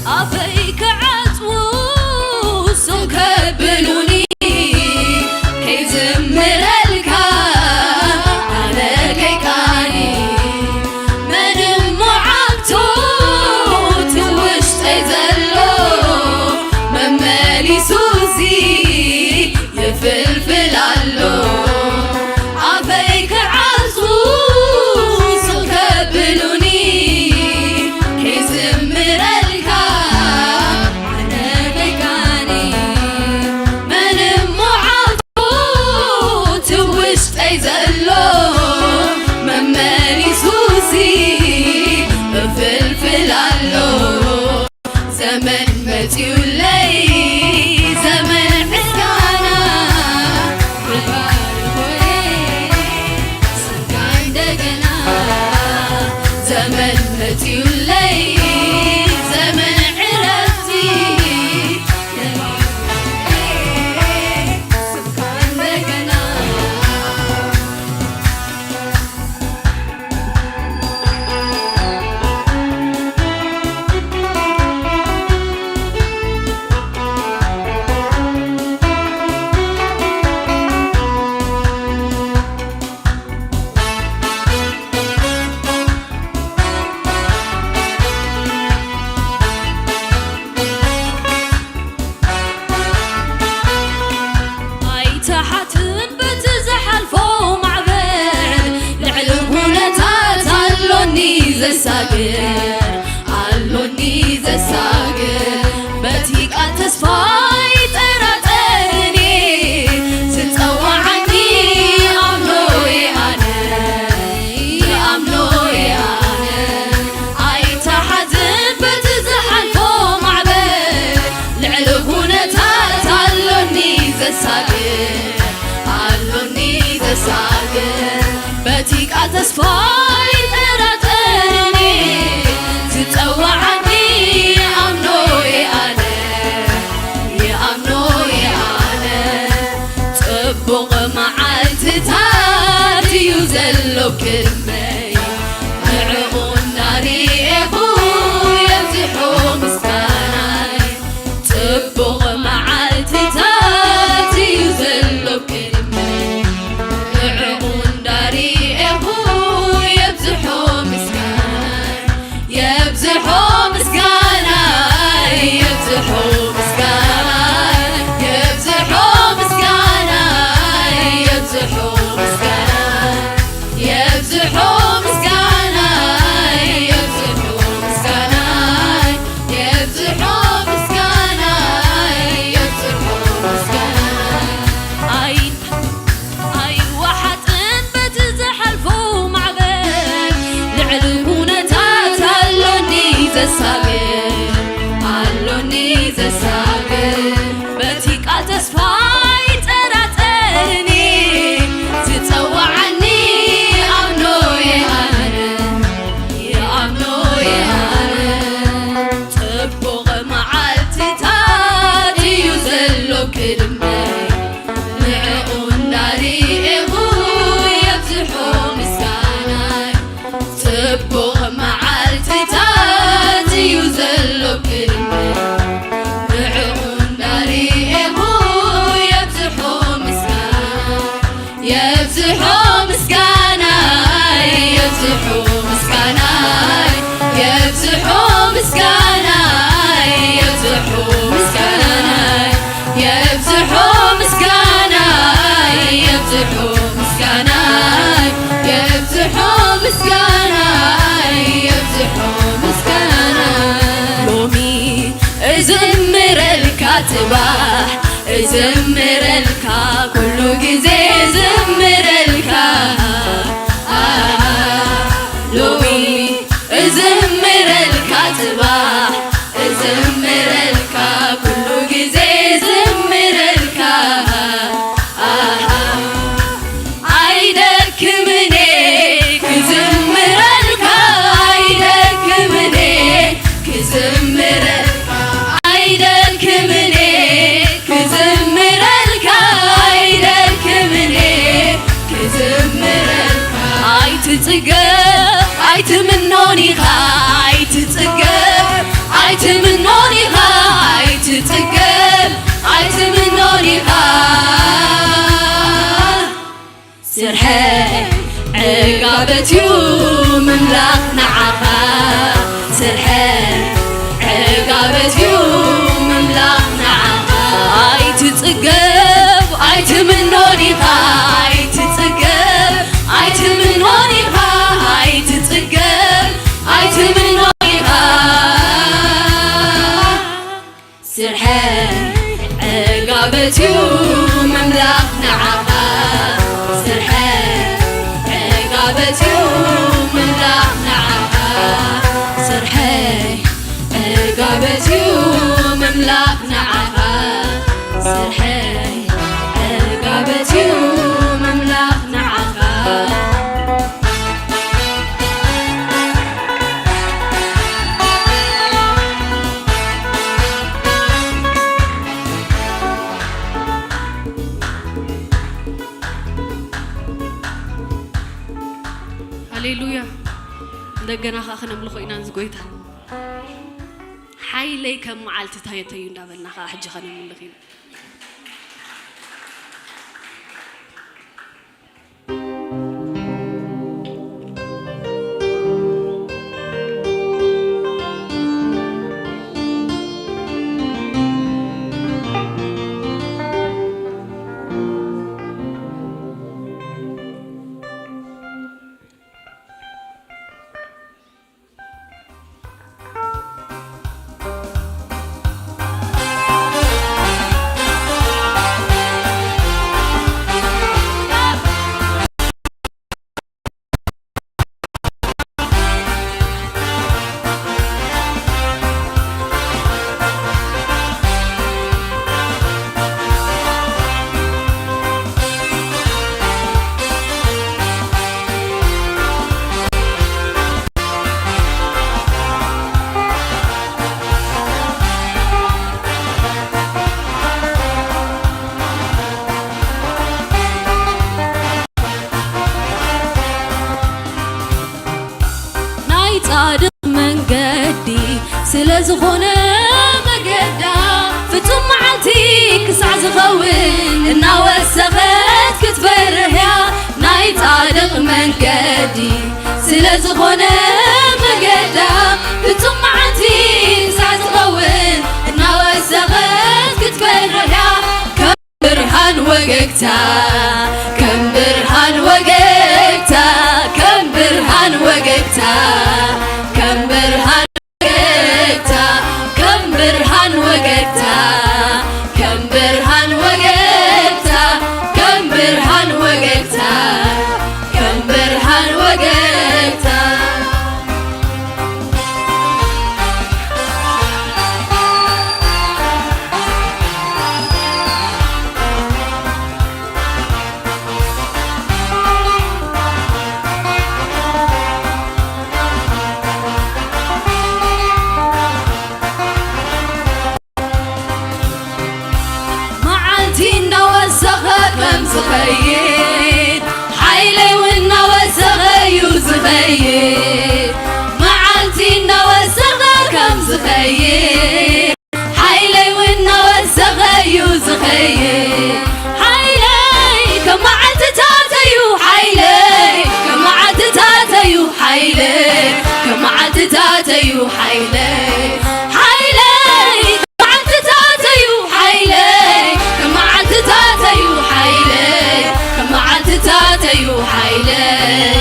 ኣፈይ ክዓጽዉ ሱቕ ከብሉኒ፣ ከይዝምረልካ ኣነ ከይቃኒ። መን እሞ ዓግቱ እቲ ውሽጠይ ዘሎ መመሊሱሲ ይፍልፍል ኣሎ። ኣፈይ ክዓጽዉ ሱቕ ከብሉኒ፣ ከይዝምረልካ ኣነ ከይቃኒ። መን እሞ ዓግቱ እቲ ውሽጠይ ዘሎ መመሊሱሲ ይፍልፍል ኣሎ። ዘመን መጺኡለይ፣ ዘመን ምስጋና፣ ክባር ሆይ፣ ስጋይ እንደገና። ዘመን መጺኡለይ፣ ዘመን ዕረፍቲ፣ ስጋይ እንደገና። ኣይትሓትን በቲ ዝሓልፎ ማዕበል፣ ልዕሊ ኩነታት ኣሎኒ ዘሳግር፣ ኣሎኒ ዘሳግር። በቲ ቃል ተስፋ ኣይጠራጠርን፣ ዝጸዋዓኒ ኣምኖ እየ ኣነ፣ ኣምኖ እየ ኣነ። ኣይትሓዝን በቲ ዝሓልፎ ማዕበል፣ ልዕሊ ኩነታት ኣሎኒ ዘሳግር፣ ኣሎኒ ዘሳግር። በቲ ቃል ተስፋ ኣይጠራጠርን፣ ዝጸዋዓኒ ይኣምኖ እየ ኣነ፣ ይኣምኖ እየ ኣነ። ጽቡቕ መዓልትታት እዩ ዘሎ ቅድመይ፣ ንዕኡ እናርኤኹ የብዝሖ ምስጋናይ። ጽቡቕ መዓልትታት እዩ ዘሎ ቅድመይ፣ ንዕኡ እንዳርኤኹ የብዝሖ ምስጋናይ፣ የብዝሖ ምስጋናይ፣ የብዝሖ ምስጋናይ፣ የብዝሖ ምስጋናይ፣ የብዝሖ ምስጋናይ። የብዝሖ ምስጋናይ፣ የብዝሖ ምስጋናይ፣ የብዝሖ ምስጋናይ፣ የብዝሖ ምስጋናይ። ኣይ-፣ ኣይወሓጥን በቲ ዝሓልፎ ማዕበል፣ ልዕሊ ኩነታት ኣሎኒ ዘሳግር፣ ኣሎኒ ዘሳግር። በቲ ቃል ተስፋ ኣይጠራጠርን፣ ዝጸዋዓኒ ይኣምኖ እየ ኣነ፣ ይኣምኖ እየ ኣነ። ጽቡቕ መዓልትታት እዩ ዘሎ ቅድመይ፣ ንዕኡ እንዳርኤኹ የብዝሖ ምስጋናይ። ጽቡቕ መዓልትታት እዩ ዘሎ ቅድመይ፣ ንዕኡ እንዳርኤኹ የብዝሖ ምስጋናይ፣ የብዝሖ ምስጋናይ፣ የብዝሖ ምስጋናይ፣ የብዝሖ ምስጋናይ፣ የብዝሖ ምስጋናይ። የብዝሖ ምስጋናይ፣ የብዝሖ ምስጋናይ፣ የብዝሖ ምስጋናይ፣ የብዝሖ ምስጋናይ። ሎሚ እዝምረልካ ጽባሕ እዝምረልካ፣ ኩሉ ግዜ እዝምረልካ። ሎሚ እዝምረልካ ጽባሕ እዝምረልካ፣ ኩሉ ግዜ እዝምረልካ። ኣሃ፣ ኣይደክምን እየ ክዝምረልካ፣ ኣይደክምን እየ ክዝምረልካ፣ ኣይደክምን እየ ክዝምረልካ፣ ኣይደክምን እየ ክዝምረልካ። ኣይትጽገብ ኣይትምኖን ኢኻ፣ ኣይትጽገብ ኣይትምኖ ስርሐይ ዕጋበት እዩ ምምላኽ ንዓኻ። ስርሐይ ዕጋበት እዩ ምምላኽ ንዓኻ። ኣይትጽገብ ኣይትምኖን ኢኻ። ኣይትጽገብ ኣይትምኖን ኢኻ። ኣይትጽገብ ኣይትምኖን ኢኻ። ስርሐይ ዕጋበት እዩ ምምላኽ ንዓኻ። ስርሐይ ዕጋበት እዩ ምምላኽ ንዓኻ። ስርሐይ ዕጋበት እዩ ምምላኽ ንዓኻ። ስርሐይ ዕጋበት እዩ ምምላኽ ንዓኻ። ሃሌሉያ። እንደገና ኸዓ ከነምልኾ ኢና እዚ ጎይታ። ሓይለይ ከም መዓልትታተይ እዩ እንዳበልና ኸዓ ሕጂ ኸነምልኽ ኢና። ናይ ጻድቕ መንገዲ ስለ ዝኾነ መገዳ፣ ፍጹም መዓልቲ ክሳዕ ዝኸውን እናወሰኸት ክትበርህ እያ። ናይ ጻድቕ መንገዲ ስለ ዝኾነ መገዳ፣ ፍጹም መዓልቲ ክሳዕ ዝኸውን እናወሰኸት ክትበርህ እያ። ከም ብርሃን ወገግታ፣ ከም ብርሃን ወገግታ፣ ከም ብርሃን ወገግታ፣ ከም ብርሃን ወገግታ፣ ከም ብርሃን ወገግታ፣ ከም ብርሃን ወገግታ፣ ከም ብርሃን ወገግታ፣ ከም ብርሃን ወገግታ። መዓልቲ እናወሰኸ ከም ዝኸይድ፣ ሓይለይ እውን እናወሰኸ እዩ ዝኸይድ። መዓልቲ እናወሰኸ ከም ዝኸይድ፣ ሓይለይ እውን እናወሰኸ እዩ ዝኸይድ። ሓይለይ ከም መዓልትታት እዩ፣ ሓይለይ ከም መዓልትታት እዩ፣ ሓይለይ ከም መዓልትታት እዩ፣ ሓይለይ፣ ሓይለይ ከም መዓልትታት እዩ፣ ሓይለይ ከም መዓልትታት እዩ፣ ሓይለይ ከም መዓልትታት እዩ፣ ሓይለይ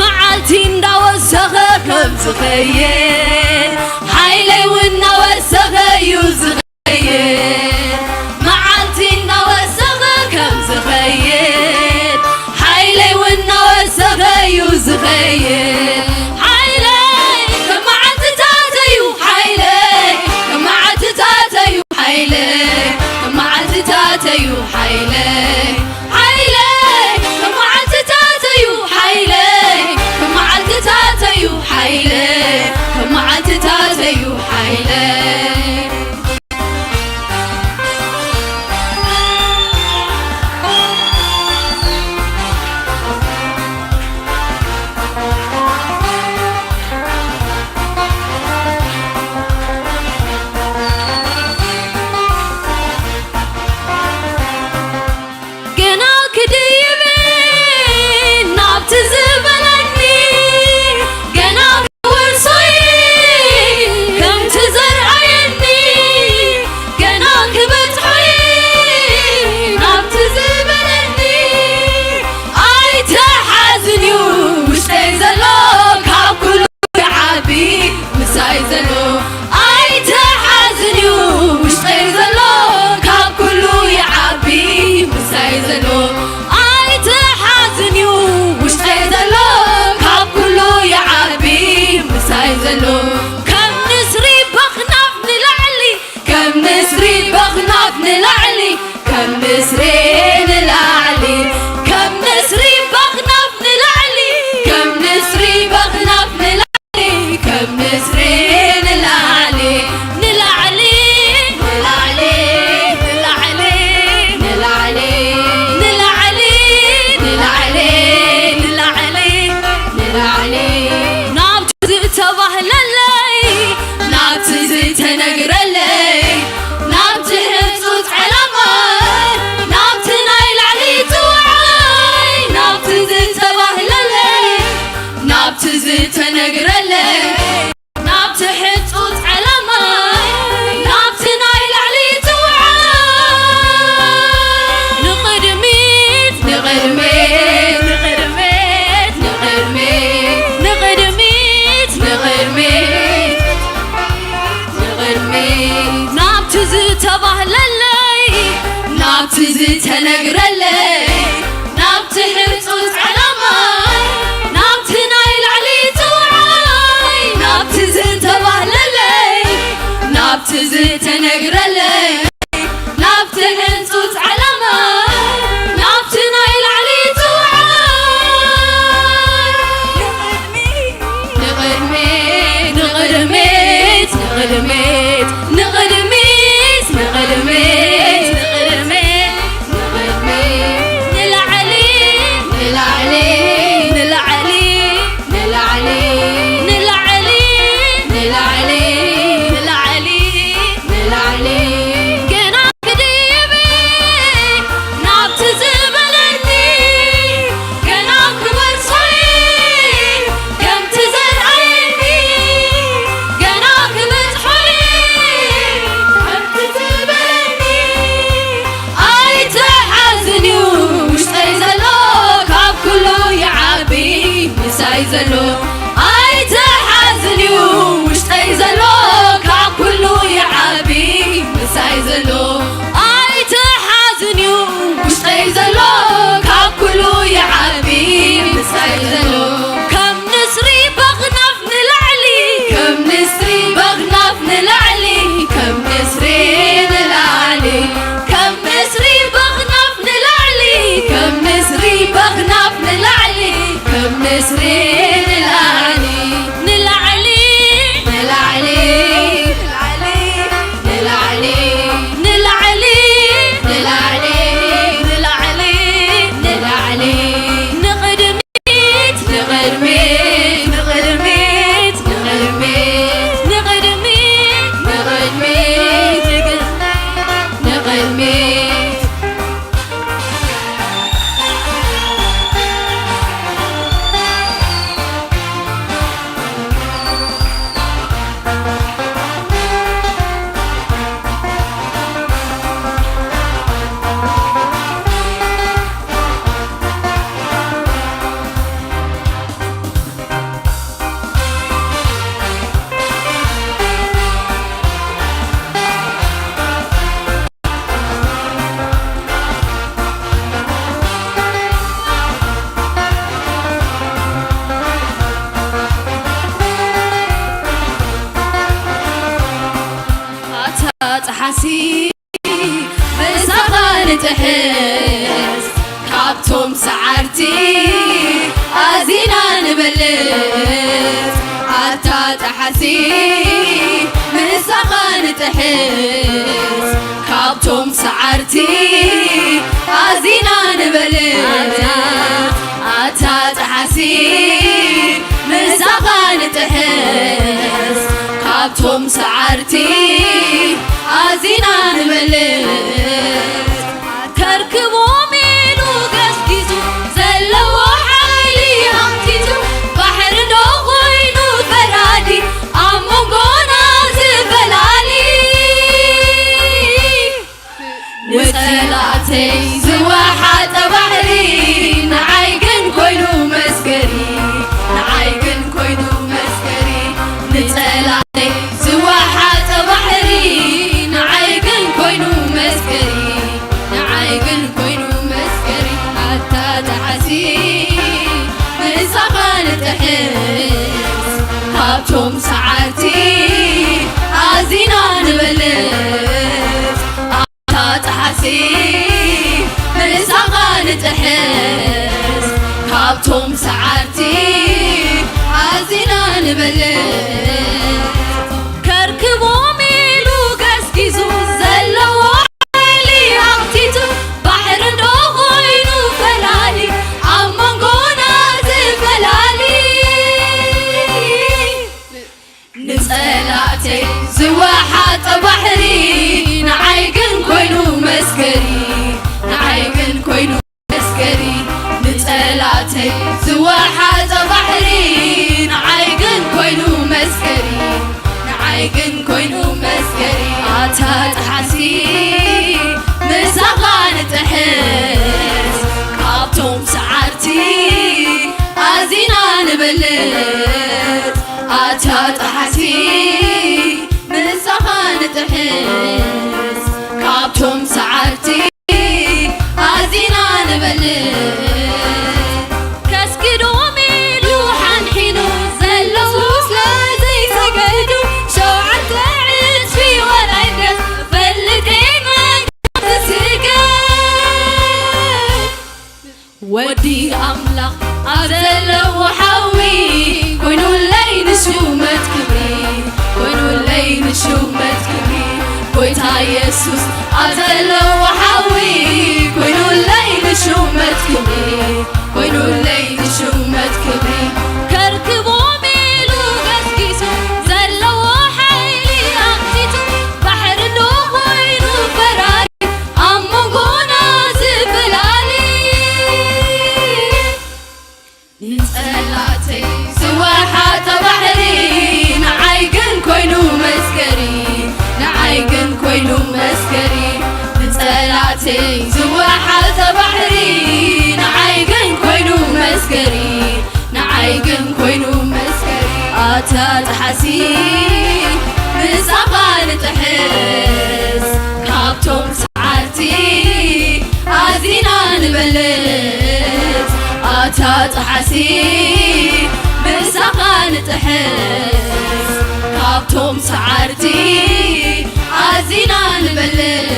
መዓልቲ እንዳወሰኸ ከም ዝኸይድ፣ ሓይለይ እውን እናወሰኸ እዩ ዝኸይድ። መዓልቲ እናወሰኸ ከም ዝኸይድ፣ ሓይለይ እውን እናወሰኸ እዩ ዝኸይድ። ሓይለይ ከም መዓልትታት እዩ፣ ናብቲ ዝተባህለለይ፣ ናብቲ ዝተነግረለይ፣ ናብቲ ሕጹጽ ዓላማይ፣ ናብቲ ናይ ላዕሊ ጽውዓይ፣ ናብቲ ዝተባህለለይ፣ ናብቲ ዝተነግረለይ፣ ናብቲ ሕጹጽ ዓላማ፣ ናብቲ ናይ ላዕሊ ጽውዓይ። ንቕድሚት፣ ንቕድሚት፣ ንቕድሚት፣ ንቕድሚት፣ ንላዕሊ፣ ንላዕሊ፣ ንላዕሊ፣ ንላዕሊ፣ ንላዕሊ፣ ንላዕሊ፣ ንላዕሊ፣ ንላዕሊ። ገና ክድይብ ናብቲ ዝበለኒ፣ ገና ክወርሶ ከምቲ ዘርኣየኒ፣ ገና ክበጽሖ ከምቲ ዝበለኒ። ኣይትሓዝን እዩ ውሽጠይ ዘሎ፣ ካብ ኩሉ ይዓቢ ምሳይ ዘሎ። ኣይትሓዝን እዩ ውሽጠይ ዘሎ፣ ካብ ኩሉ ይዓቢ ምሳይ ዘሎ። ኣይትሓዝን እዩ ውሽጠይ ዘሎ፣ ካብ ኩሉ ይዓቢ ምሳይ ዘሎ። ከም ንስሪ በኽናፍ ንላዕሊ፣ ከም ንስሪ በኽናፍ ንላዕሊ፣ ከም ንስሪ ንላዕሊ፣ ከም ንስሪ በኽናፍ ንላዕሊ፣ ከም ንስሪ በኽናፍ ንላዕሊ፣ ከም ንስሪ ንላዕሊ፣ ንላዕሊ፣ ንላዕሊ፣ ንላዕሊ፣ ንላዕሊ፣ ንላዕሊ፣ ንላዕሊ፣ ንላዕሊ፣ ንቕድሚ ንቕድሚት፣ ንቕድሚት፣ ንቕድሚት፣ ንቕድሚት፣ ንቕድሚት፣ ንቕድሚት። ኣታ ጸሓሲ ምሳኻ ንጥሕስ ካብቶም ሰዓርቲ ኣዚና ንበልጽ። ኣታ ጸሓሲ ምሳኻ ንጥሕስ ካብቶም ሰዓርቲ ኣዚና ንበልጽ። ኣታ ጸሓሲ ምሳኻ ንጥሕስ ካብቶም ሰዓርቲ ኣዚና ንበልጽ። ከርክቦም ኢሉ ገስጊሱ ዘለዎ ሓይሊ ኣምቲቱ ባሕሪ ዶ ኮይኑ ፈራዲ ኣብ መንጎና ዝፈላሊ። ንጸላእተይ ዝወሓጠ ባሕሪ ንዓይ ግን ኮይኑ መስገሪ፣ ንዓይ ግን ኮይኑ መስገሪ። ንጸላእተይ ዝወሓጠ ባሕሪ ንዓይ ግን ኮይኑ መስገሪ፣ ንዓይ ግን ኮይኑ መስገሪ። ኣታ ጸሓሲ ምሳኻ ንጥሕስ ካብቶም ሰዓርቲ ኣዚና ንበልጽ። ኣታ ጸሓሲ ምሳኻ ንጥሕስ ካብቶም ሰዓርቲ ኣዚና ንበልጽ። ከርክቦም ኢሉ ገስጊሱ ዘለዎ ሓይሊ ኣኽቲቱ ባሕሪ ዶ ኮይኑ ፈላሊ ኣብ መንጎና ዝፈላሊ። ንጸላእተይ ዝወሓጠ ባሕሪ ንዓይ ግን ኮይኑ መስገሪ፣ ንዓይ ግን ኮይኑ መስገሪ። ንጸላእተይ ዝወሓጠ ባሕሪ ንዓይ ግን ኮይኑ መስገሪ፣ ንዓይ ግን ኮይኑ መስገሪ። ኣታ ጸሓሲ ምሳኻ ንጥሕስ ካብቶም ሰዓርቲ ኣዚና ንበልጽ። ኣታ ጸሓሲ ምሳኻ ንጥ ንጥሕስ ካብቶም ሰዓርቲ ኣዚና ንበልጽ። ከስግዶም ኢሉ ሓንሒኑ ዘለዉ ስለ ዘይሰገዱ ሸውዓተ ዕጽፊ ወላ ይንገስ ፈልጥ ኢልመ ስገድ። ወዲ ኣምላኽ ኣብ ዘለዎ ሓዊ ኮይኑለይ ንሹመት ክብሪ፣ ኮይኑለይ ንሹመት ክብሪ። ጎይታ የሱስ ኣብ ዘለዎ ሓዊ ኮይኑለይ ንሹመት ክብሪ፣ ኮይኑለይ ንሹመት ክብሪ። ከርክቦም ኢሉ ገስጊሱ ዘለዎ ሓይሊ ኣምቲቱ ባሕሪ ዶ ኮይኑ ፈራሪ ኣብ መንጎና ዝፈላሊ። ንጸላተይ ዝወሓጠ ባሕሪ ንዓይ ግን ኮይኑ መስገሪ፣ ንዓይ ግን ኮይኑ መስገሪ። ንጸላተይ ዝወሓጠ ባሕሪ ንዓይ ግን ኮይኑ መስገሪ፣ ንዓይ ግን ኮይኑ መስገሪ። ኣታ ጠሓሲ ምሳኻ ንጥሕስ ካብቶም ሰዓርቲ ኣዚና ንበልጽ። ኣታ ጠሓሲ ምሳኻ ንጥሕስ ካብቶም ሰዓርቲ ኣዚና ንበልጽ።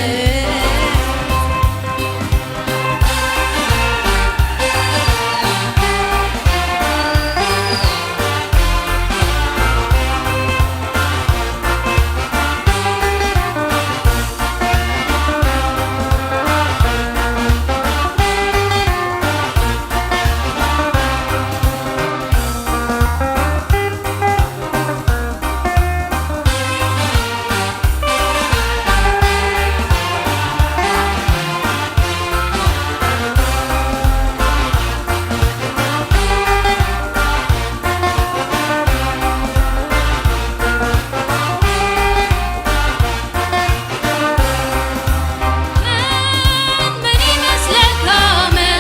መን፣ መን ይመስለካ? መን፣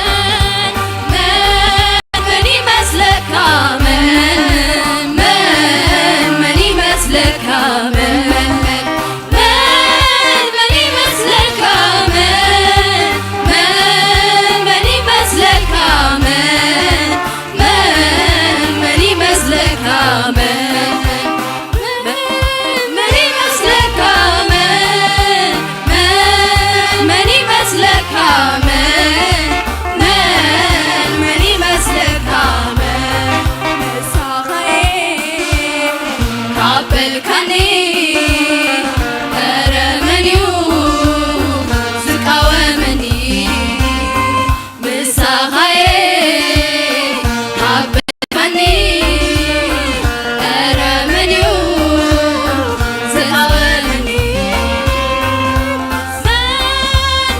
መን፣ መን ይመስለካ? መን፣ መን፣ መን ይመስለካ? መን፣ መን፣ መን፣ መን ይመስለካ? መን፣ መን፣ መን ይመስለካ? መን፣ መን፣ መን ይመስለካ? መን፣ መን፣ መን ይመስለካ? መን፣ መን፣ መን ይመስለካ? መን፣ መን፣ መን ይመስለካ? መን፣ ምሳኸ ካብ በልካኒ፣ ኧረ መን እዩ ዝቃወመኒ? ምሳኻየ ካብ በልካኒ፣ ኧረ መን እዩ ዝቃወመኒ? መን፣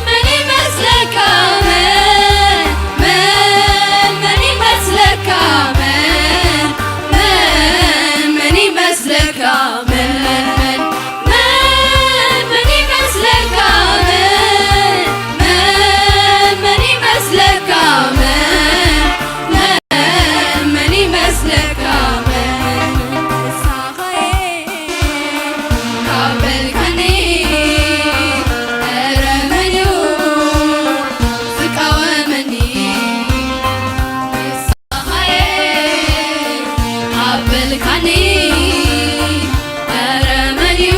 መን ይመስለካ? መን፣ መን፣ መን ይመስለካ? መን፣ መን፣ መን ይመስለካ? መን፣ መን፣ መን፣ መን፣ መን ይመስለካ? መን፣ መን፣ መን ይመስለካ? መን፣ መን፣ መን ይመስለካ? መን፣ ንስኻየ ካብ በልካኒ፣ ኧረ መን እዩ ዝቃወመኒ? ንስኻየ ካብ በልካኒ፣ ኧረ መን እዩ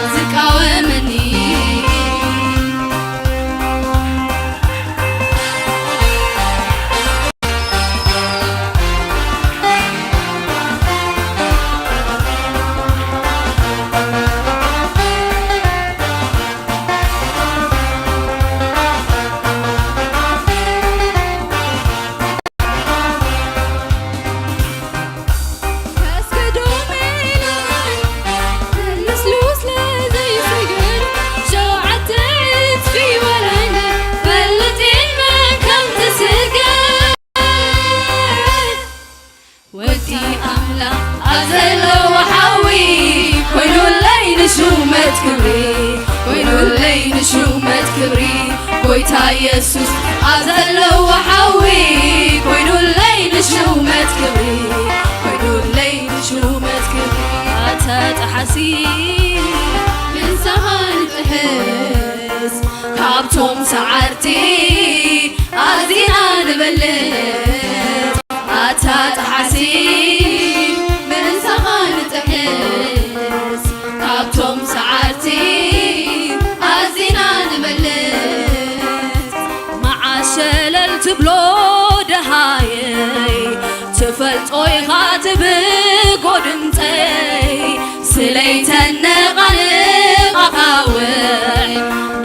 ዝቃወመኒ? ከስግዶም ኢሎም ምስሉ ስለ ዘይስገድ፣ ሸውዓተ ዕጽፊ ወላይነ ፈልጥ ኢልመ ከም ትስገድ። ወዲ ኣምላኽ ኣብ ዘለዎ ሓዊ ኮይኑለይ ንሹመት ክብሪ፣ ኮይኑለይ ንሹመት ክብሪ። ጎይታ የሱስ ኣብ ዘለዎ ሓዊ ኮይኑለይ ንሹመት ክብሪ፣ ኮይኑለይ ንሹመት ክብሪ። ኣታ ጠሓሲ ካብቶም ሰዓርቲ ኣዚና ንበልጽ፣ ኣታ ጠሓሲ ምእንታኻ ንጥሕስ። ካብቶም ሰዓርቲ ኣዚና ንበልጽ፣ መዓስ ሸለል ትብሎ ደሃየይ፣ ትፈልጦ ኢኻ ትብጎ ድምፀይ፣ ስለይተነቓንቓኻ ውዕ፣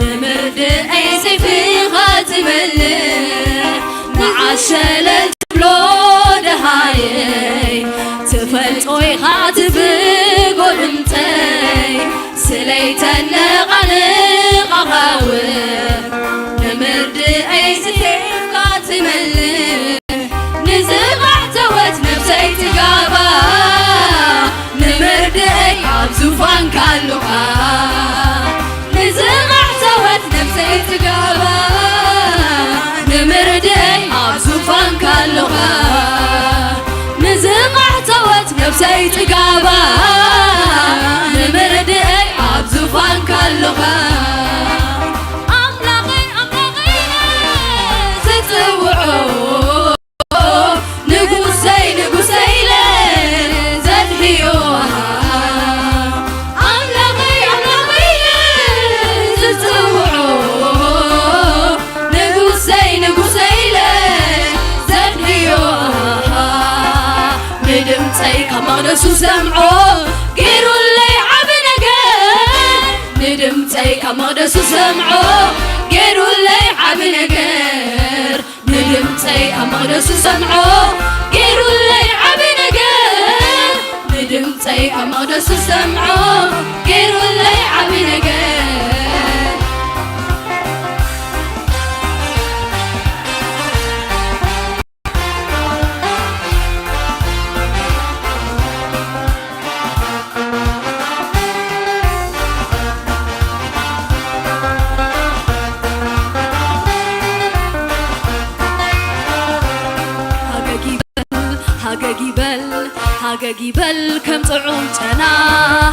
ንምርድኣይ ሰይፍኻ ትመልእ። መዓስ ሸለል ትብሎ ደሃየይ፣ ትፈልጦ ኢኻ ትብጎ ድምፀይ፣ ስለይተነቓንቓኻ ውዕ፣ ንምርድኣይ ሰይፍካ ትመልእ። ንዝቓሕተወት ነብሰይ ትጋባ፣ ንምርድኣይ ኣብ ዙፋንካ ኣሉኻ። ንዝቓሕተወት ነብሰይ ትጋባ፣ ንምርድኣይ ኣብ ዙፋንካ ኣሉኻ። ንዝቓሕተወት ነብሰይ ትጋባ፣ ንምርድኣይ ኣብ ዙፋንካ ኣሉኻ። ኣምላኸይ፣ ኣምላኸይ፣ ዝጽውዖ ንጉሰይ፣ ንጉሰይ ኢለ ዘድህዮ፣ ኣምላኸይ፣ ኣምላኸይ ኢለ ዝጽውዖ፣ ንጉሰይ፣ ንጉሰይ ኢለ ዘድህዮ፣ ንድምፀይ ካብ መቕደሱ ሰምዖ፣ ገይሩለይ ዓቢ ነገር። ንድምፀይ ካብ መቕደሱ ሰምዖ፣ ገይሩለይ ዓቢ ነገር። ንድምፀይ ካብ መቕደሱ ሰምዖ፣ ገይሩለይ ዓቢ ነገር። ንድምፀይ ካብ መቕደሱ ሰምዖ፣ ገይሩለይ ዓቢ ነገር። ሃገግ ይበል፣ ሃገግ ይበል፣ ሃገግ ይበል ከም ጥዑም ጨና።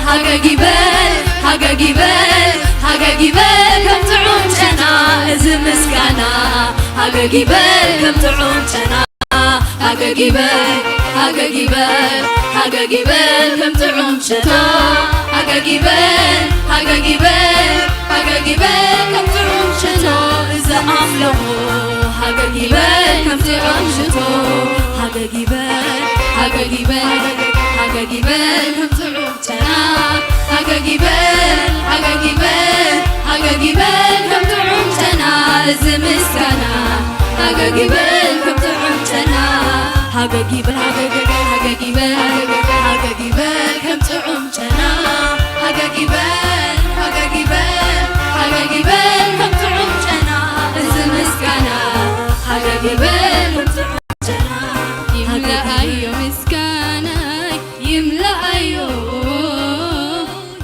ሃገግ ይበል፣ ሃገግ ይበል፣ ሃገግ ይበል ከም ጥዑም ጨና። እዚ ምስጋና ሃገግ ይበል ከም ጥዑም ጨና። ሃገግ ይበል፣ ሃገግ ይበል፣ ሃገግ ይበል ከም ጥዑም ጨና። ሃገግ ይበል፣ ሃገግ ይበል፣ ሃገግ ይበል ከም ጥዑም ሽቶ። እዚ ኣምልኾ ሃገግ ይበል ከም ጥዑም ሽቶ። ሃገግ ይበል፣ ሃገግ ይበል፣ ሃገግ ይበል ከም ጥዑም ጨና። ሃገግ ይበል፣ ሃገግ ይበል፣ ሃገግ ይበል ከም ጥዑም ጨና። እዚ ምስጋና ሃገግ ይበል ከም ጥዑም ጨና። ሃገግ ይበል፣ ሃገግ ይበል፣ ሃገግ ይበል፣ ሃገግ ይበል ከም ጥዑም ጨና። ሃገግ ይበል፣ ሃገግ ይበል፣ ሃገግ ይበል ከም ጥዑም ጨና። እዚ ምስጋና ሃገግ ይበል ከም ጥዑም ጨና። ይምለኣዮ ምስጋናይ፣ ይምለኣዮ፣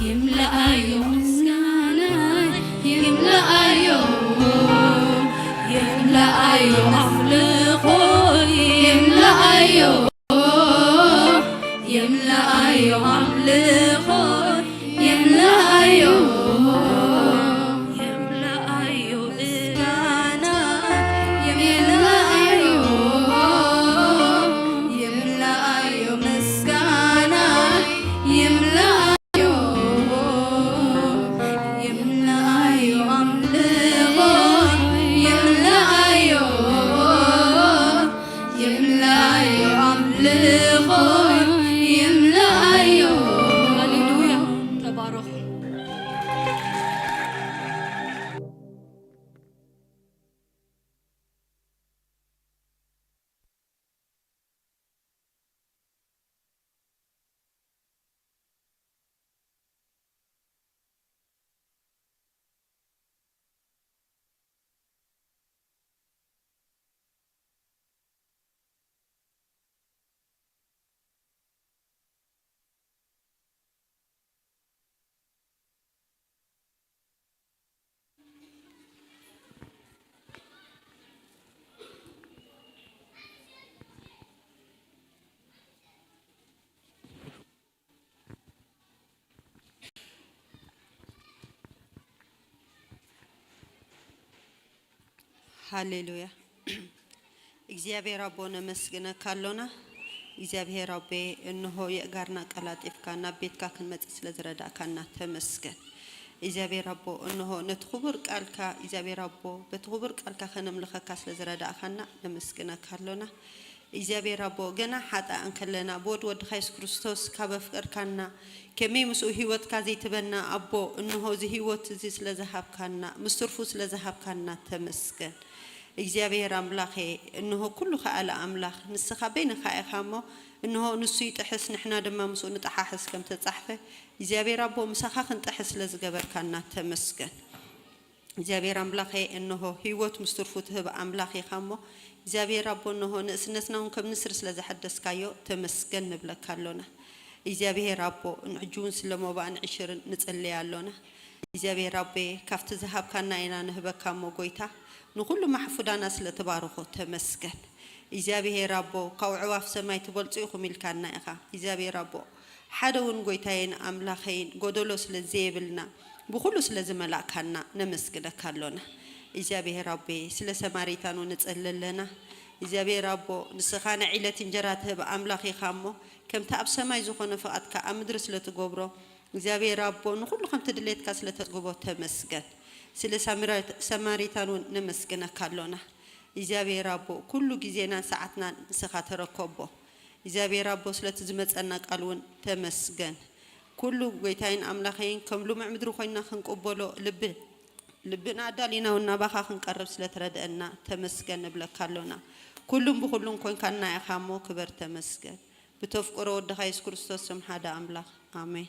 ይምለኣዮ ምስጋናይ፣ ይምለኣዮ፣ ይምለኣዮ ኣምልኾይ፣ ይምለኣዮ፣ ይምለኣዮ ኣምልኾይ፣ ይምለኣዮ፣ ይምለኣዮ ምስጋናይ፣ ይምለኣዮ ሃሌሉያ። እግዚኣብሔር ኣቦ ነመስግነካ ኣሎና። እግዚኣብሔር ኣቤ፣ እንሆ የእጋርና ቀላጢፍካ ናብ ቤትካ ክንመጽእ ስለ ዝረዳእካና ተመስገን። እግዚኣብሔር ኣቦ፣ እንሆ ነቲ ክቡር ቃልካ፣ እግዚኣብሔር ኣቦ፣ በቲ ክቡር ቃልካ ከነምልኸካ ስለ ዝረዳእካና ነመስግነካ ኣሎና። እግዚኣብሔር ኣቦ፣ ገና ሓጣእ እንከለና ብወድ ወድኻ የሱስ ክርስቶስ ካብ ኣፍቀርካና፣ ከመይ ምስኡ ህይወትካ ዘይትበና ኣቦ፣ እንሆ እዚ ህይወት እዚ ስለ ዝሃብካና፣ ምስ ትርፉ ስለ ዝሃብካና ተመስገን። እግዚኣብሔር ኣምላኸ፣ እንሆ ኩሉ ከኣለ ኣምላኽ ንስኻ በይንኻ ኢኻ እሞ፣ እንሆ ንሱ ይጥሕስ ንሕና ድማ ምስኡ ንጠሓሕስ ከም ተጻሕፈ፣ እግዚኣብሔር ኣቦ ምሳኻ ክንጥሕስ ስለ ዝገበርካና ተመስገን። እግዚኣብሔር ኣምላኸ፣ እንሆ ህይወት ምስ ትርፉ ትህብ ኣምላኽ ኢኻ እሞ፣ እግዚኣብሔር ኣቦ፣ እንሆ ንእስነትና እውን ከም ንስር ስለ ዘሐደስካዮ ተመስገን ንብለካ ኣሎና። እግዚኣብሔር ኣቦ፣ ንሕጂ እውን ስለ ሞባእን ዕሽርን ንጽልይ ኣሎና። እግዚኣብሔር ኣቦ፣ ካብቲ ዝሃብካና ኢና ንህበካ እሞ፣ ጎይታ፣ ንኹሉ ማሕፉዳና ስለ ትባርኾ ተመስገን። እግዚኣብሔር ኣቦ፣ ካብ ኣዕዋፍ ሰማይ ትበልጹ ኢኹም ኢልካና ኢኻ። እግዚኣብሔር ኣቦ፣ ሓደ እውን ጎይታዬን ኣምላኸይን ጎደሎ ስለ ዘየብልና፣ ብኹሉ ስለ ዝመላእካና ነመስግነካ ኣሎና። እግዚኣብሔር ኣቦ፣ ስለ ሰማሪታን እውን ንጸሊ ኣለና። እግዚኣብሔር ኣቦ፣ ንስኻ ናይ ዕለት እንጀራ ትህብ ኣምላኽ ኢኻ እሞ፣ ከምቲ ኣብ ሰማይ ዝኾነ ፍቓድካ ኣብ ምድሪ ስለ ትገብሮ፣ እግዚኣብሔር ኣቦ፣ ንኹሉ ከምቲ ድሌትካ ስለ ተጽግቦ ተመስገን። ስለ ሳምራ-፣ ሰማሪታን እውን ነመስግነካ ኣሎና። እግዚኣብሔር ኣቦ፣ ኩሉ ግዜናን ሰዓትናን ንስኻ ተረከቦ። እግዚኣብሔር ኣቦ፣ ስለቲ ዝመጸና ቃል እውን ተመስገን። ኩሉ ጎይታይን ኣምላኸይን ከም ልሙዕ ምድሪ ኮይንና ክንቅበሎ ልቢ-፣ ልብና ኣዳሊና እውን ናባኻ ክንቀርብ ስለ ትረድአና ተመስገን ንብለካ ኣሎና። ኩሉን ብኹሉን ኮንካና ኢኻ እሞ ክበር ተመስገን። ብተፍቅሮ ወድኻ የሱስ ክርስቶስ ስም ሓደ ኣምላኽ። ኣሜን።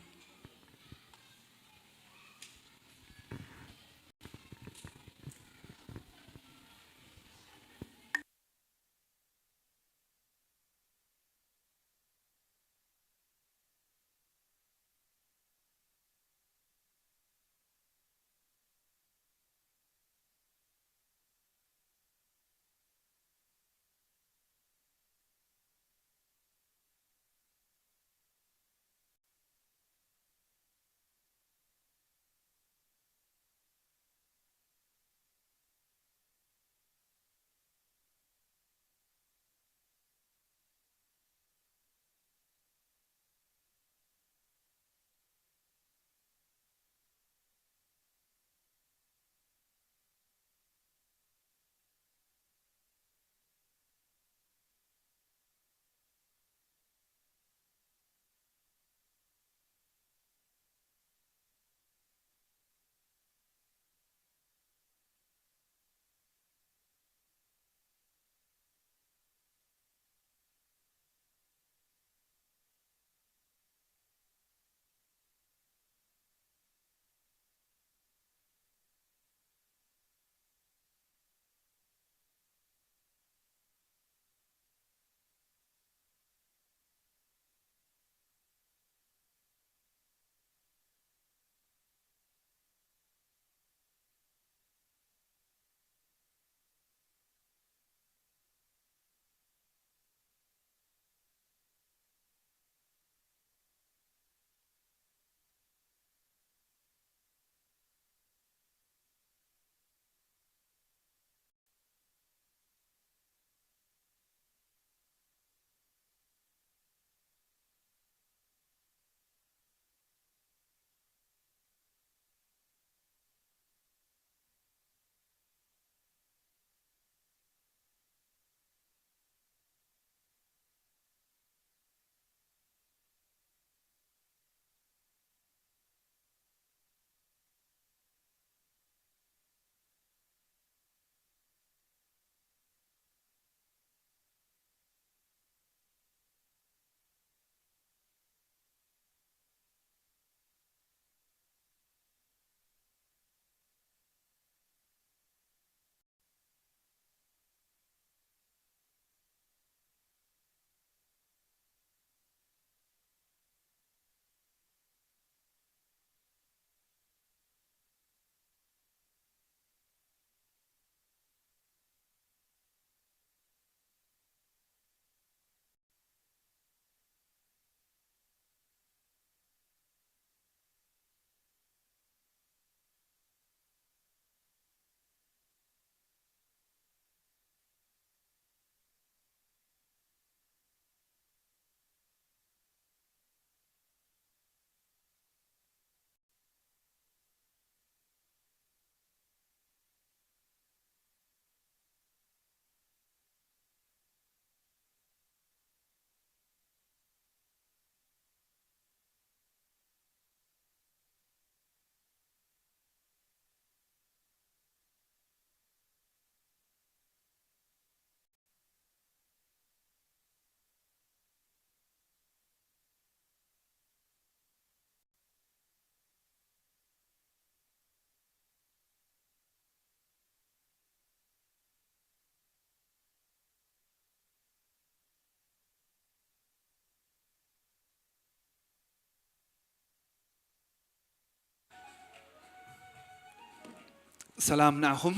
ሰላም ንዓኹም።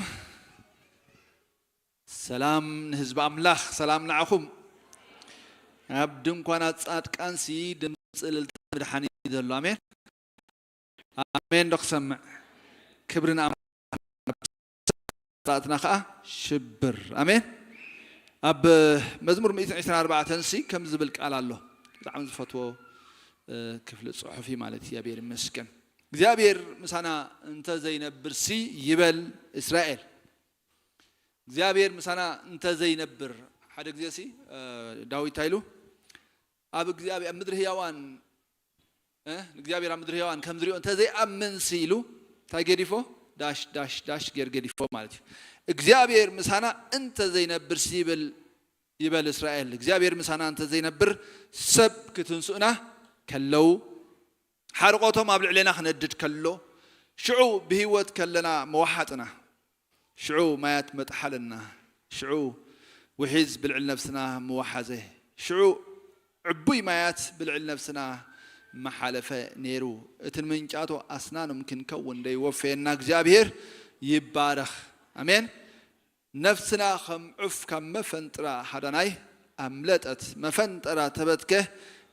ሰላም ንህዝቢ ኣምላኽ። ሰላም ንዓኹም። ኣብ ድንኳናት ጻድቃንሲ ድምፂ እልልታ ምድሓን እዩ ዘሎ። ኣሜን። ኣሜን ዶ ክሰምዕ? ክብሪ ንኣምላኽ። ጣትና ከዓ ሽብር። ኣሜን። ኣብ መዝሙር ሚእትን ዕስራን ኣርባዕተን ሲ ከም ዝብል ቃል ኣሎ። ብጣዕሚ ዝፈትዎ፣ እ፣ ክፍሊ ጽሑፍ እዩ ማለት እዩ። እግዚኣብሔር ይመስገን። እግዚኣብሔር ምሳና እንተ ዘይነብር ሲ ይበል እስራኤል። እግዚኣብሔር ምሳና እንተ ዘይነብር፣ ሓደ ግዜ ሲ፣ እ፣ ዳዊት እንታይ ኢሉ? ኣብ እግዚኣብሔር፣ ኣብ ምድሪ ህያዋን፣ እ፣ እግዚኣብሔር ኣብ ምድሪ ህያዋን ከም ዝሪኦ እንተ ዘይኣምን ሲ ኢሉ እንታይ ገዲፎ? ዳሽ፣ ዳሽ፣ ዳሽ ገይር ገዲፎ ማለት እዩ። እግዚኣብሔር ምሳና እንተ ዘይነብር ሲ ይብል፣ ይበል እስራኤል። እግዚኣብሔር ምሳና እንተ ዘይነብር ሰብ ክትንስኡና ከለዉ፣ ሓርቆቶም ኣብ ልዕሌና ክነድድ ከሎ፣ ሽዑ ብህይወት ከለና መዋሓጥና፣ ሽዑ ማያት መጥሓልና፣ ሽዑ ውሒዝ ብልዕል ነብስና መዋሓዘ፣ ሽዑ ዕቡይ ማያት ብልዕል ነብስና መሓለፈ ነይሩ። እቲ ንምንጫቶ ኣስናኖም ክንከውን ደይወፈየና እግዚኣብሔር ይባረኽ። ኣሜን። ነፍስና ከም ዑፍ ካብ መፈንጥራ ሃዳናይ ኣምለጠት። መፈንጠራ ተበትከ፣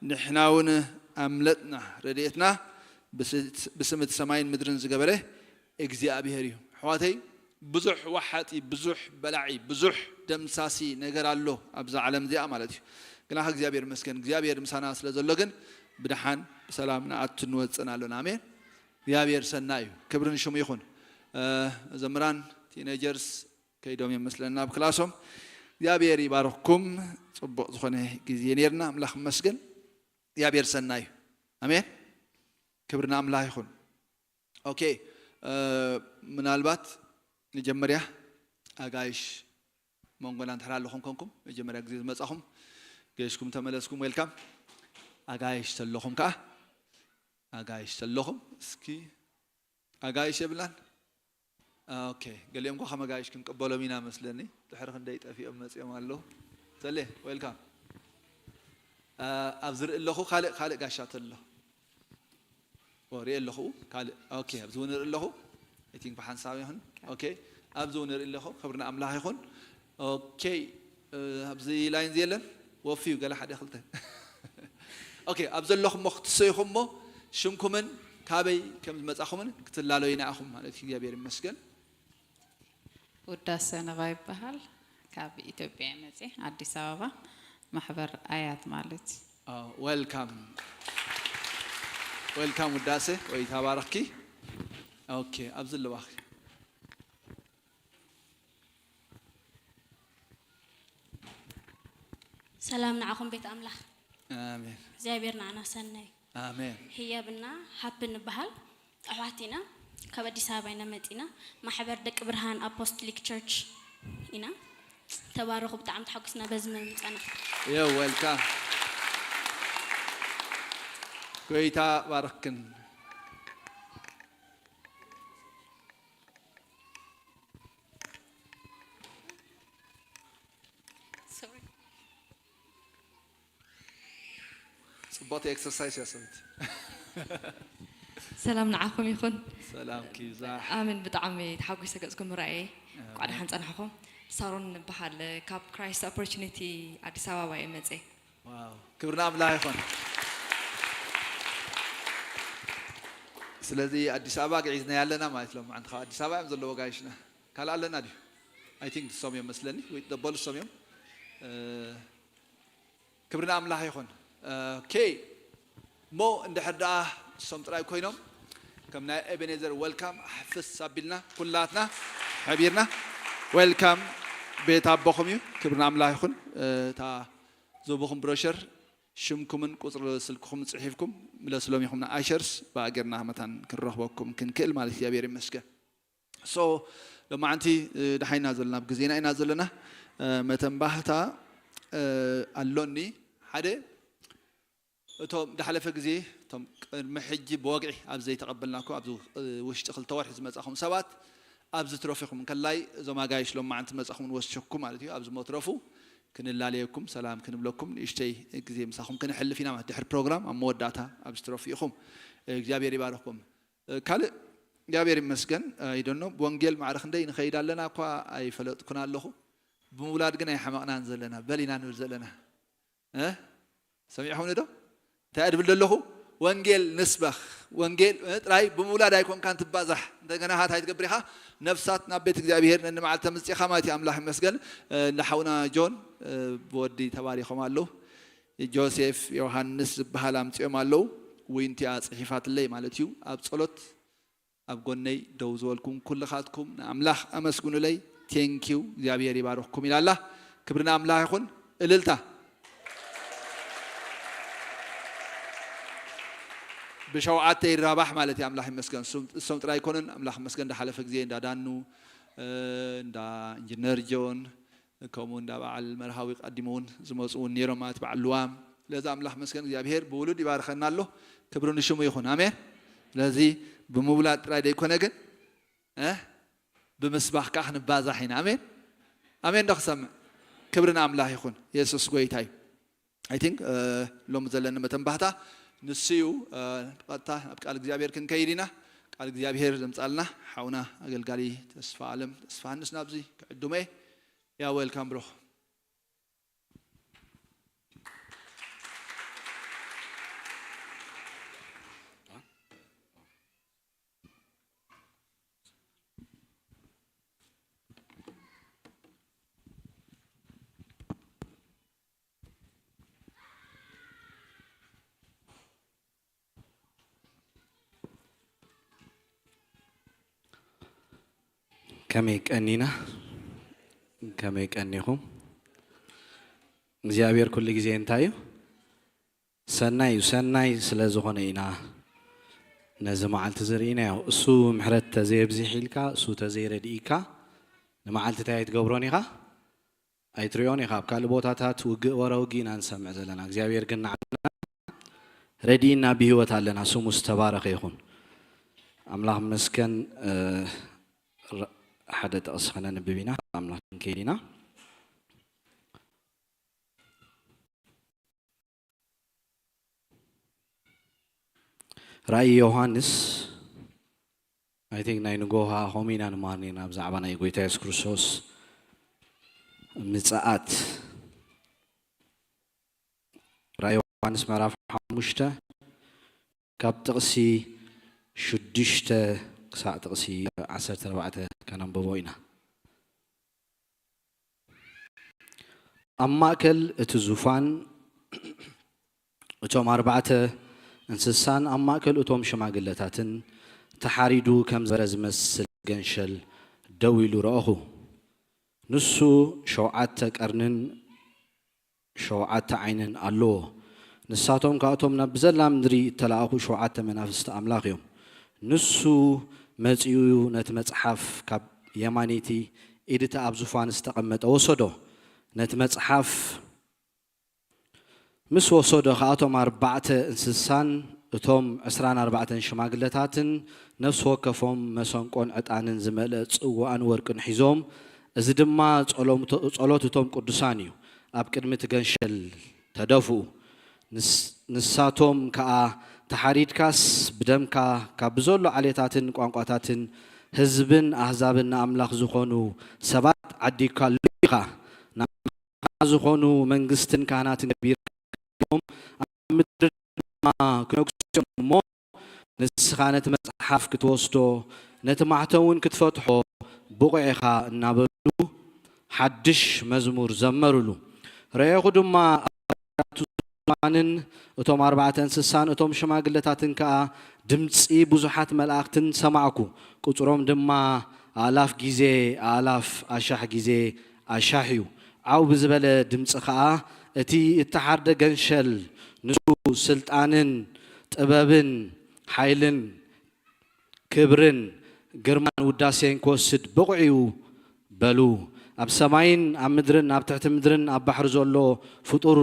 ንሕና እውን ኣምለጥና። ረድኤትና ብስ-፣ ብስም እቲ ሰማይን ምድርን ዝገበረ እግዚኣብሔር እዩ። ኣሕዋተይ፣ ብዙሕ ወሓጢ፣ ብዙሕ በላዒ፣ ብዙሕ ደምሳሲ ነገር ኣሎ ኣብዛ ዓለም እዚኣ ማለት እዩ። ግና እግዚኣብሔር ይመስገን፣ እግዚኣብሔር ምሳና ስለ ዘሎ ግን ብደሓን ብሰላም ንኣቱ ንወፅእን ኣሎና። ኣሜን። እግዚኣብሔር ሰናይ እዩ። ክብሪ ንሽሙ ይኹን። እ፣ መዘምራን፣ ቲኔጀርስ ከይዶም እዮም መስለኒ ናብ ክላሶም። እግዚኣብሔር ይባርኽኩም። ጽቡቕ ዝኾነ ግዜ ነይርና። ኣምላኽ ይመስገን። እግዚኣብሔር ሰናይ እዩ። ኣሜን። ክብሪ ንኣምላኽ ይኹን። ኦኬ፣ እ፣ ምናልባት መጀመርያ ኣጋይሽ መንጎና እንድሕር ኣለኹም ኮንኩም፣ መጀመርያ ግዜ ዝመጻኹም፣ ገይሽኩም ተመለስኩም፣ ዌልካም። ኣጋይሽ ተለኹም ከኣ፣ ኣጋይሽ ተለኹም፣ እስኪ ኣጋይሽ የብላን? ኦኬ፣ ገሊኦም እኳ ከም ኣጋይሽ ክንቅበሎም ኢና መስለኒ። ድሕሪ ክንደይ ጠፊኦም መጺኦም ኣለዉ። ተሌ፣ ዌልካም። እ፣ ኣብ ዝርኢ ኣለኹ ካልእ፣ ካልእ ጋሻ ተሎ። ኦ፣ ሪኤ ኣለኹ፣ ካልእ። ኦኬ፣ ኣብዚ እውን ንርኢ ኣለኹ። I think ብሓንሳብ ይኹን። ኦኬ፣ ኣብዚ እውን ንርኢ ኣለኹ። ክብሪ ንኣምላኽ ይኹን። ኦኬ፣ እ፣ ኣብዚ ላይን የለን? ወፍዩ ገለ ሓደ ክልተ። ኦኬ፣ ኣብ ዘለኹም እሞ ክትሰይኹም እሞ ሽምኩምን ካበይ ከም ዝመጻኹምን ክትላለዩና ኢኹም ማለት እዩ። እግዚኣብሔር ይመስገን። ውዳሰ ነባ ይበሃል። ካብ ኢትዮጵያ እየ መፅየ፣ ኣዲስ ኣበባ፣ ማሕበር ኣያት ማለት እዩ። ኦ፣ ዌልካም። ዌልካም ውዳሰ፣ ወይ ተባረኽኪ። ኦኬ፣ ኣብዚ ኣለዋኺ። ሰላም ንዓኹም ቤት ኣምላኽ። ኣሜን። እግዚኣብሔር ንዓና ሰናይ። ኣሜን። ህያብና ሃፕ ንበሃል ኣሕዋት ኢና። ካብ ኣዲስ ኣበባ ኢና መፂና። ማሕበር ደቂ ብርሃን ኣፖስቶሊክ ቸርች ኢና። ተባረኹ፣ ብጣዕሚ ተሓጒስና በዚ ምምፃና። You're welcome። ጎይታ ባርክን። ሶሪ። ጽቡቕቲ ኤክሰርሳይስ እያ ሰበይቲ። ሰላም ንዓኹም ይኹን። ሰላም ኪዛ። ኣሜን። ብጣዕሚ ተሓጒሰ ገጽኩም ምርኣየ። ኣሜን። እንኳዕ ደሓን ጸናሕኹም። ሳሮን እበሃል፣ ካብ ክራይስት ኦፖርቹኒቲ ኣዲስ ኣበባ እየ መጽየ። ዋው፣ ክብሪ ንኣምላኽ ይኹን። ስለዚ ኣዲስ ኣበባ ግዒዝና ያለና ማለት ሎማዓንቲ ካብ ኣዲስ ኣበባ እዮም ዘለዎ ጋይሽና። ካልእ ኣለና ድዩ? I think ንሶም እዮም መስለኒ፣ ወይ ደበሉ ንሶም እዮም። እ፣ ክብሪ ንኣምላኽ ይኹን። ኦኬ። እሞ እንድሕር ደኣ ንሶም ጥራይ ኮይኖም፣ ከም ናይ ኤቤኔዘር ዌልካም፣ ኣሕፍስ ኣቢልና፣ ኩላትና፣ ሓቢርና፣ ዌልካም ቤት ኣቦኹም እዩ። ክብሪ ንኣምላኽ ይኹን። እታ ዝህቡኹም ብሮሸር፣ ሽምኩምን ቁጽሪ ስልክኹም ጽሒፍኩም ምለስሎም ኢኹም ንኣሸርስ፣ ብኣገርና መታን ክንረኽበኩም ክንክእል ማለት እዩ። እግዚኣብሔር ይመስገን። ሶ፣ ሎማዓንቲ፣ እ፣ ደሓይና ዘለና፣ ኣብ ግዜና ኢና ዘለና። እ፣ መተንባህታ፣ እ፣ ኣሎኒ። ሓደ፣ እቶም ዝሓለፈ ግዜ፣ እቶም ቅድሚ ሕጂ ብወግዒ ኣብ ዘይተቐበልናኩም፣ ኣብዚ፣ እ፣ ውሽጢ ክልተ ወርሒ ዝመጻኹም ሰባት፣ ኣብዚ ትረፉ ኢኹም። እንከላይ እዞም ኣጋይሽ ሎማዓንቲ መጻኹም ንወስሸኩም ማለት እዩ። ኣብዚ መትረፉ ክንላለየኩም፣ ሰላም ክንብለኩም፣ ንእሽተይ ግዜ ምሳኹም ክነሕልፍ ኢና ማለት። ድሕሪ ፕሮግራም ኣብ መወዳእታ ኣብዚ ትረፉ ኢኹም። እግዚኣብሔር ይባርኽኩም። ካልእ እግዚኣብሔር ይመስገን። ኣይደኖ ብወንጌል ማዕረ ክንደይ ንኸይድ ኣለና እኳ ኣይፈለጥኩን ኣለኹ። ብምውላድ ግን ኣይሓመቕናን ዘለና፣ በል ኢና ንብል ዘለና። እ? ሰሚዕኹም ዶ? እንታይ እድብል ዘለኹ? ወንጌል ንስበኽ። ወንጌል፣ እ፣ ጥራይ ብምውላድ ኣይኮንካን ትባዛሕ። እንደገና ሃት ኣይትገብር ኢኻ። ነፍሳት ናብ ቤት እግዚኣብሔር ነንመዓልቲ ተምጽእኻ ማለት እዩ። ኣምላኽ ይመስገን። እ፣ ንሓውና ጆን፣ እ፣ ብወዲ ተባሪኾም ኣለዉ። ጆሴፍ ዮሃንስ ዝበሃል ኣምጺኦም ኣለዉ። ዊንቲያ ጽሒፋትለይ ማለት እዩ። ኣብ ጸሎት ኣብ ጎነይ ደው ዝበልኩም ኩልኻትኩም ንኣምላኽ ኣመስግኑለይ። ቴንኪዩ፣ እግዚኣብሔር ይባርኽኩም ኢላላ። ክብሪ ንኣምላኽ ይኹን። እልልታ። ብሸውዓተ ይራባሕ ማለት እዩ። ኣምላኽ ይመስገን። እሱም፣ እሶም ጥራይ ኣይኮኑን። ኣምላኽ ይመስገን። እንዳሓለፈ ግዜ እንዳ ዳኑ፣ እ፣ እንዳ ኢንጂነር ጆን፣ ከምኡ እንዳ በዓል መርሃዊ ቀዲሙ እውን ዝመፁ እውን ነይሮም ማለት በዓል ልዋም። ስለዚ ኣምላኽ መስገን እግዚኣብሔር ብውሉድ ይባርኸና ኣሎ። ክብሪ ንሽሙ ይኹን። ኣሜን። ስለዚ ብምውላድ ጥራይ ደይኮነ ግን፣ እ፣ ብምስባኽ ከዓ ክንባዛሕ ኢና። ኣሜን። ኣሜን ዶ ክሰምዕ? ክብሪ ንኣምላኽ ይኹን። የሱስ ጎይታ እዩ። I think፣ እ፣ ሎሚ ዘለኒ መተንባህታ ንሱ እዩ። እ፣ ቀጥታ ናብ ቃል እግዚኣብሔር ክንከይድ ኢና። ቃል እግዚኣብሔር ዘምጻልና ሓውና ኣገልጋሊ ተስፋ ኣለም ተስፋ ሃንስ ናብዚ ክዕድሞ እየ። Yeah, welcome, bro. ከመይ ቀኒና? ከመይ ቀኒኹም? እግዚኣብሔር ኩሉ ግዜ እንታይ እዩ? ሰናይ እዩ። ሰናይ ስለ ዝኾነ ኢና ነዚ መዓልቲ ዝርኢናዮ። እሱ ምሕረት ተዘየብዚሕ ኢልካ፣ እሱ ተዘይረድኢካ፣ ንመዓልቲ እንታይ ኣይትገብሮን ኢኻ? ኣይትሪኦን ኢኻ። ኣብ ካልእ ቦታታት ውግእ ወረ ውግእ ኢና ንሰምዕ ዘለና። እግዚኣብሔር ግን ንዓና ረድኢና ብህይወት ኣለና። ስሙ ዝተባረኸ ይኹን። ኣምላኽ መስገን። እ፣ ረ-፣ ሓደ ጥቕሲ ከነንብብ ኢና። ኣምላኽ ክንከይድ ኢና። ራእይ ዮሃንስ፣ I think ናይ ንጎ ኸዓ ከምኡ ኢና ንመሃር ነርና ብዛዕባ ናይ ጎይታ የሱስ ክርስቶስ ምጽኣት። ራእይ ዮሃንስ ምዕራፍ ሓሙሽተ ካብ ጥቕሲ ሽዱሽተ ክሳዕ ጥቕሲ ዓሰርተ ኣርባዕተ ከነንብቦ ኢና። ኣብ ማእከል እቲ ዙፋን እቶም ኣርባዕተ እንስሳን ኣብ ማእከል እቶም ሽማግለታትን ተሓሪዱ ከም ዝበረ ዝመስል ገንሸል ደው ኢሉ ረኣኹ። ንሱ ሸውዓተ ቀርንን ሸውዓተ ዓይንን ኣለዎ። ንሳቶም ካብቶም ናብ ብዘላ ምድሪ እተላእኹ ሸውዓተ መናፍስቲ ኣምላኽ እዮም። ንሱ መጺኡ ነቲ መጽሓፍ ካብ የማነይቲ ኢድ እቲ ኣብ ዙፋን ዝተቐመጠ ወሰዶ። ነቲ መጽሓፍ ምስ ወሰዶ ኸኣ እቶም ኣርባዕተ እንስሳን እቶም ዕስራን ኣርባዕተን ሽማግለታትን ነፍሲ ወከፎም መሰንቆን ዕጣንን ዝመልአ ጽዋእን ወርቅን ሒዞም፣ እዚ ድማ ጸሎም-፣ ጸሎት እቶም ቅዱሳን እዩ፣ ኣብ ቅድሚ እቲ ገንሸል ተደፍኡ። ንስ-፣ ንሳቶም ከኣ፣ "ተሓሪድካስ ብደምካ ካብ ብዘሎ ዓሌታትን ቋንቋታትን ህዝብን ኣህዛብን ንኣምላኽ ዝኾኑ ሰባት ዓዲግካ ኣሎ ኢኻ። ንኣምላኽ ዝኾኑ መንግስትን ካህናትን ገቢርካ ኣብ ምድሪ ድማ ክነግሱ እዮም እሞ፣ ንስኻ ነቲ መጽሓፍ ክትወስዶ፣ ነቲ ማሕተም እውን ክትፈትሖ ብቑዕ ኢኻ" እናበሉ ሓድሽ መዝሙር ዘመሩሉ። ረኤኹ ድማ፣ ኣርባዕተ ዙፋንን እቶም ኣርባዕተ እንስሳን እቶም ሽማግለታትን ከኣ ድምጺ ብዙሓት መላእኽትን ሰማዕኩ። ቁጽሮም ድማ ኣእላፍ ግዜ ኣእላፍ ኣሻሕ ግዜ ኣሻሕ እዩ። ዓው ብዝበለ ድምጺ ኸኣ፣ "እቲ እተሓርደ ገንሸል ንሱ ስልጣንን ጥበብን ሓይልን ክብርን ግርማን ውዳሴን ክወስድ ብቑዕ እዩ" በሉ። ኣብ ሰማይን ኣብ ምድርን ኣብ ትሕቲ ምድርን ኣብ ባሕሪ ዘሎ ፍጡር፣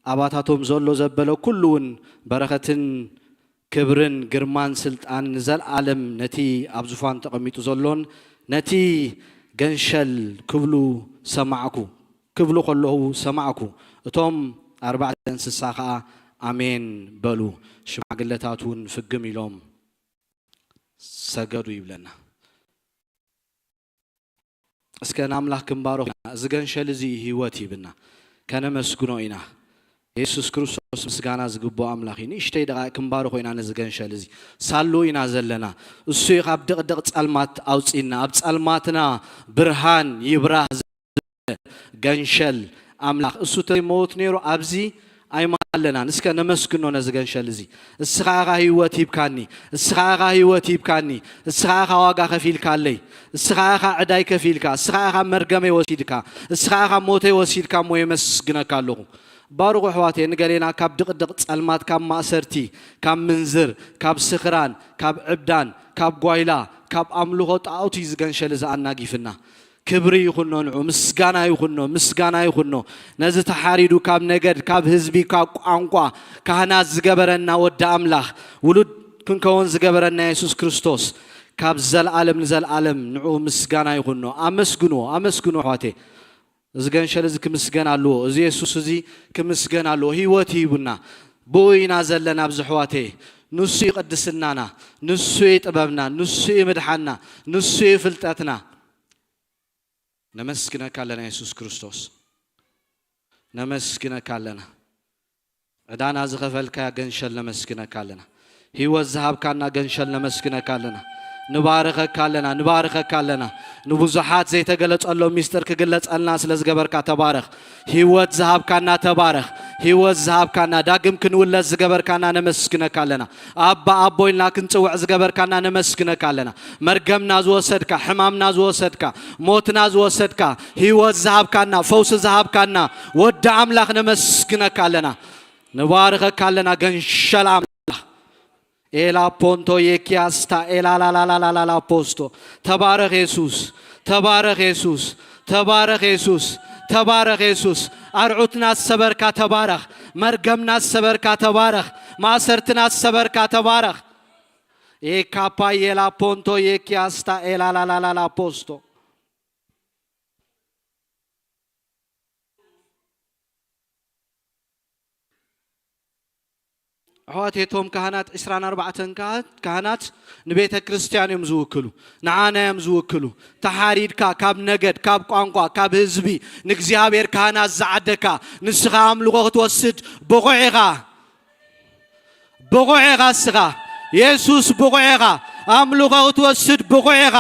ኣባታቶም ዘሎ ዘበለ ኩሉ እውን በረኸትን ክብርን ግርማን ስልጣን ንዘለኣለም ነቲ ኣብ ዙፋን ተቐሚጡ ዘሎን ነቲ ገንሸል ክብሉ ሰማዕኩ። ክብሉ ከለዉ ሰማዕኩ። እቶም ኣርባዕተ እንስሳ ኸኣ ኣሜን በሉ። ሽማግለታት እውን ፍግም ኢሎም ሰገዱ ይብለና። እስከ ንኣምላኽ ክንባርኽ ኢና። እዚ ገንሸል እዚ ህይወት ይብና፣ ከነመስግኖ ኢና። የሱስ ክርስቶስ ምስጋና ዝግብኦ ኣምላኽ እዩ። ንእሽተይ ደቓ ክንባርኾ ኢና ነዚ ገንሸል እዚ። ሳሉ ኢና ዘለና። እሱ እዩ ካብ ድቕድቕ ጸልማት ኣውጺእና። ኣብ ጸልማትና ብርሃን ይብራህ ገንሸል ኣምላኽ። እሱ ተይመውት ነይሩ ኣብዚ ኣይማለናን። እስከ ነመስግኖ ነዚ ገንሸል እዚ። እስኻ ኢኻ ህይወት ሂብካኒ፣ እስኻ ኢኻ ህይወት ሂብካኒ፣ እስኻ ኢኻ ዋጋ ከፊልካለይ፣ እስኻ ኢኻ ዕዳይ ከፊልካ፣ እስኻ ኢኻ መርገመይ ወሲድካ፣ እስኻ ኢኻ ሞተይ ወሲድካ እሞ የመስግነካ ኣለኹ። ባርኹ ኣሕዋተይ፣ ንገሌና ካብ ድቕድቕ ጸልማት፣ ካብ ማእሰርቲ፣ ካብ ምንዝር፣ ካብ ስኽራን፣ ካብ ዕብዳን፣ ካብ ጓይላ፣ ካብ ኣምልኾ ጣኦት እዩ ዝገንሸል እዚ ኣናጊፍና። ክብሪ ይኹኖ ንዑ፣ ምስጋና ይኹኖ፣ ምስጋና ይኹኖ። ነዚ ተሓሪዱ ካብ ነገድ፣ ካብ ህዝቢ፣ ካብ ቋንቋ ካህናት ዝገበረና ወዲ ኣምላኽ፣ ውሉድ ክንከውን ዝገበረና የሱስ ክርስቶስ፣ ካብ ዘለኣለም ንዘለኣለም ንዑ ምስጋና ይኹኖ። ኣመስግንዎ፣ ኣመስግንዎ ኣሕዋተይ። እዚ ገንሸል እዚ ክምስገን ኣለዎ። እዚ የሱስ እዚ ክምስገን ኣለዎ። ህይወት ሂቡና። ብኡ ኢና ዘለና ኣብዚ ኣሕዋተይ። ንሱ እዩ ቅድስናና፣ ንሱ እዩ ጥበብና፣ ንሱ እዩ ምድሓንና፣ ንሱ እዩ ፍልጠትና። ነመስግነካ ኣለና የሱስ ክርስቶስ፣ ነመስግነካ ኣለና። ዕዳና ዝኸፈልካ ገንሸል ነመስግነካ ኣለና። ህይወት ዝሃብካና ገንሸል ነመስግነካ ኣለና። ንባርኸካ ኣለና፣ ንባርኸካ ኣለና። ንብዙሓት ዘይተገለጸሎም ሚስጥር ክግለጸልና ስለ ዝገበርካ ተባረኽ። ህይወት ዝሃብካና ተባረኽ። ህይወት ዝሃብካና፣ ዳግም ክንውለድ ዝገበርካና ነመስግነካ ኣለና። ኣባ ኣቦ ኢልና ክንጽውዕ ዝገበርካና ነመስግነካ ኣለና። መርገምና ዝወሰድካ፣ ሕማምና ዝወሰድካ፣ ሞትና ዝወሰድካ፣ ህይወት ዝሃብካና፣ ፈውሲ ዝሃብካና ወዲ ኣምላኽ ነመስግነካ ኣለና። ንባርኸካ ኣለና ገንሸል ኣምላኽ። ኤላ ፖንቶ የኪያስታ ኤላላላላላላ ፖስቶ። ተባረኽ የሱስ፣ ተባረኽ የሱስ፣ ተባረኽ የሱስ፣ ተባረኽ የሱስ። ኣርዑትና ዝሰበርካ ተባረኽ። መርገምና ዝሰበርካ ተባረኽ። ማእሰርትና ዝሰበርካ ተባረኽ። ኤካፓ የላ ፖንቶ የኪያስታ ኤላላላላላ ፖስቶ። ኣሕዋት፣ እቶም ካህናት፣ ዕስራን ኣርባዕተን ካህናት፣ ካህናት ንቤተ ክርስቲያን እዮም ዝውክሉ፣ ንዓና እዮም ዝውክሉ። ተሓሪድካ፣ ካብ ነገድ፣ ካብ ቋንቋ፣ ካብ ህዝቢ ንእግዚኣብሔር ካህናት ዝዓደካ፣ ንስኻ ኣምልኾ ክትወስድ ብቑዕ ኢኻ። ብቑዕ ኢኻ እስኻ። የሱስ ብቑዕ ኢኻ። ኣምልኾ ክትወስድ ብቑዕ ኢኻ።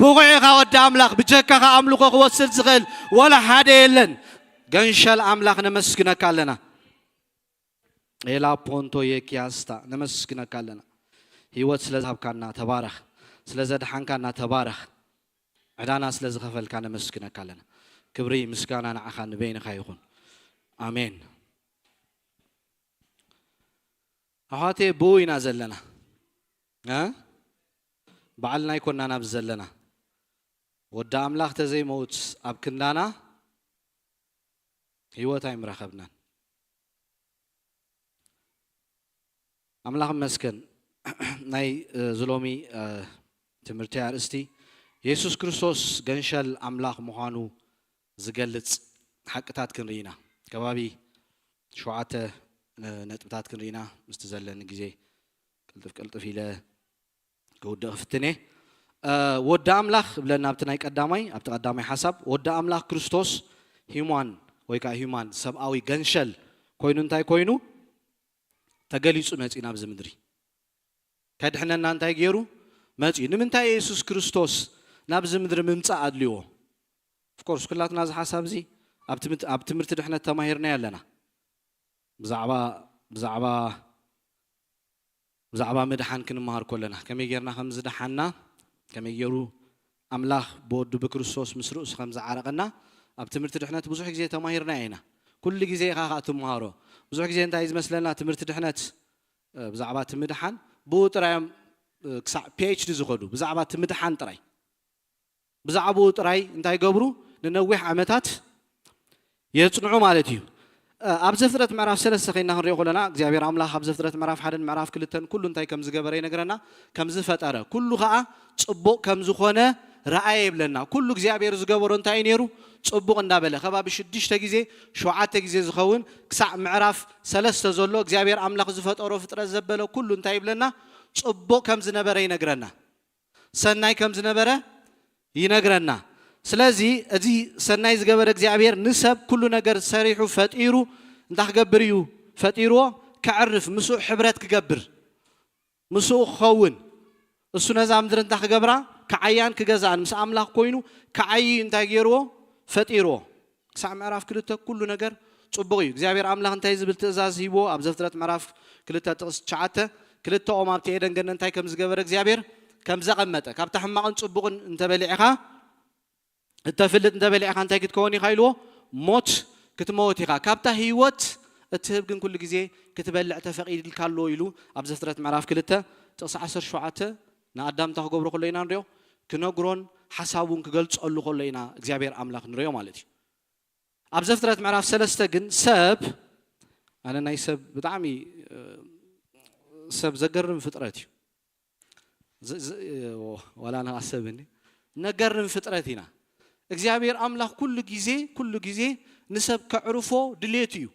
ብቑዕ ኢኻ ወዲ ኣምላኽ። ብጀካኻ ኣምልኾ ክወስድ ዝኽእል ወላ ሓደ የለን። ገንሸል ኣምላኽ ነመስግነካ ኣለና። ኤላ ፖንቶ የኪያስታ ነመስግነካ ኣለና። ህይወት ስለ ዝሃብካና ተባረኽ። ስለ ዘድሓንካና ተባረኽ። ዕዳና ስለ ዝኸፈልካ ነመስግነካ ኣለና። ክብሪ ምስጋና ንዓኻ ንበይንኻ ይኹን። ኣሜን። ኣሕዋተይ ብኡ ኢና ዘለና። እ? ባዕልና ኣይኮናን ኣብዚ ዘለና። ወዲ ኣምላኽ ተዘይመውት ኣብ ክንዳና ህይወት ኣይምረኸብናን። ኣምላኽ ይመስገን። ናይ፣ እ፣ ዝሎሚ፣ እ፣ ትምህርቲ ኣርእስቲ የሱስ ክርስቶስ ገንሸል ኣምላኽ ምዃኑ ዝገልጽ ሓቅታት ክንርኢ ኢና። ከባቢ ሸውዓተ፣ እ፣ ነጥብታት ክንርኢ ኢና። ምስቲ ዘለኒ ግዜ ቅልጥፍ ቅልጥፍ ኢለ ክውድእ ክፍትን እየ። እ፣ ወዲ ኣምላኽ እብለና ኣብቲ ናይ ቀዳማይ፣ ኣብቲ ቀዳማይ ሓሳብ፣ ወዲ ኣምላኽ ክርስቶስ ሂማን ወይ ከዓ ሂማን ሰብኣዊ ገንሸል ኮይኑ እንታይ ኮይኑ? ተገሊጹ መጺኡ ናብዚ ምድሪ። ከድሕነና እንታይ ገይሩ? መጺኡ። ንምንታይ የሱስ ክርስቶስ ናብዚ ምድሪ ምምጻእ ኣድልዎ? ኦፍኮርስ፣ ኩላትና እዚ ሓሳብ እዚ ኣብ ትምህርቲ፣ ኣብ ትምህርቲ ድሕነት ተማሂርናዮ ኣለና። ብዛዕባ፣ ብዛዕባ፣ ብዛዕባ ምድሓን ክንመሃር ከለና፣ ከመይ ጌርና ከም ዝደሓንና፣ ከመይ ገይሩ ኣምላኽ ብወዱ ብክርስቶስ ምስ ርእሱ ከም ዝዓረቐና ኣብ ትምህርቲ ድሕነት ብዙሕ ግዜ ተማሂርናዮ ኢና። ኩሉ ግዜ ኢኻ ኸኣ ትመሃሮ። ብዙሕ ግዜ እንታይ እዩ ዝመስለና፣ ትምህርቲ ድሕነት፣ እ፣ ብዛዕባ እቲ ምድሓን ብኡ ጥራይ እዮም፣ እ፣ ክሳዕ ፒ ኤች ዲ ዝኸዱ፣ ብዛዕባ እቲ ምድሓን ጥራይ። ብዛዕባኡ ጥራይ እንታይ ይገብሩ? ንነዊሕ ዓመታት የጽንዑ ማለት እዩ። እ፣ ኣብ ዘፍጥረት ምዕራፍ ሰለስተ ኸይና ክንሪኦ ከለና፣ እግዚኣብሔር ኣምላኽ ኣብ ዘፍጥረት ምዕራፍ ሓደን ምዕራፍ ክልተን ኩሉ እንታይ ከም ዝገበረ ይነግረና፣ ከም ዝፈጠረ፣ ኩሉ ኸኣ ጽቡቕ ከም ዝኾነ ረኣየ ይብለና። ኩሉ እግዚኣብሔር ዝገበሮ እንታይ እዩ ነይሩ? ጽቡቕ እንዳበለ፣ ከባቢ ሽዱሽተ ግዜ፣ ሸውዓተ ግዜ ዝኸውን፣ ክሳዕ ምዕራፍ ሰለስተ ዘሎ እግዚኣብሔር ኣምላኽ ዝፈጠሮ ፍጥረት ዘበለ ኩሉ እንታይ ይብለና? ጽቡቕ ከም ዝነበረ ይነግረና። ሰናይ ከም ዝነበረ ይነግረና። ስለዚ እዚ ሰናይ ዝገበረ እግዚኣብሔር ንሰብ ኩሉ ነገር ሰሪሑ ፈጢሩ እንታይ ክገብር እዩ ፈጢርዎ? ከዕርፍ፣ ምስኡ ሕብረት ክገብር፣ ምስኡ ክኸውን። እሱ ነዛ ምድሪ እንታይ ክገብራ? ክዓያን ክገዛእን። ምስ ኣምላኽ ኮይኑ ክዓይ እንታይ ገይርዎ? ፈጢርዎ። ክሳዕ ምዕራፍ ክልተ ኩሉ ነገር ጽቡቕ እዩ። እግዚኣብሔር ኣምላኽ እንታይ ዝብል ትእዛዝ ሂብዎ? ኣብ ዘፍጥረት ምዕራፍ ክልተ ጥቕሲ ትሽዓተ፣ ክልተኦም ኣብቲ ኤደን ገነት እንታይ ከም ዝገበረ እግዚኣብሔር ከም ዘቐመጠ፣ ካብታ ሕማቕን ጽቡቕን እንተበሊዕኻ፣ እተፍልጥ እንተበሊዕኻ እንታይ ክትከውን ኢኻ ኢልዎ? ሞት ክትመውት ኢኻ። ካብታ ህይወት እትህብ ግን ኩሉ ግዜ ክትበልዕ ተፈቒድልካ ኣሎ ኢሉ ኣብ ዘፍጥረት ምዕራፍ ክልተ ጥቕሲ ዓሰርተ ሸውዓተ ንኣዳም እንታይ ክገብሮ ከሎ ኢና ንሪኦ? ክነግሮን ሓሳቡ እውን ክገልጸሉ ከሎ ኢና እግዚኣብሔር ኣምላኽ ንሪኦ ማለት እዩ። ኣብ ዘፍጥረት ምዕራፍ ሰለስተ ግን ሰብ፣ ኣነ ናይ ሰብ ብጣዕሚ፣ እ፣ ሰብ ዘገርም ፍጥረት እዩ። ዝ-፣ ዝ-፣ እ፣ ዋላ ንኻ ሰብ እንዲ፣ ነገርም ፍጥረት ኢና። እግዚኣብሔር ኣምላኽ ኩሉ ግዜ፣ ኩሉ ግዜ ንሰብ ከዕርፎ ድሌቱ እዩ።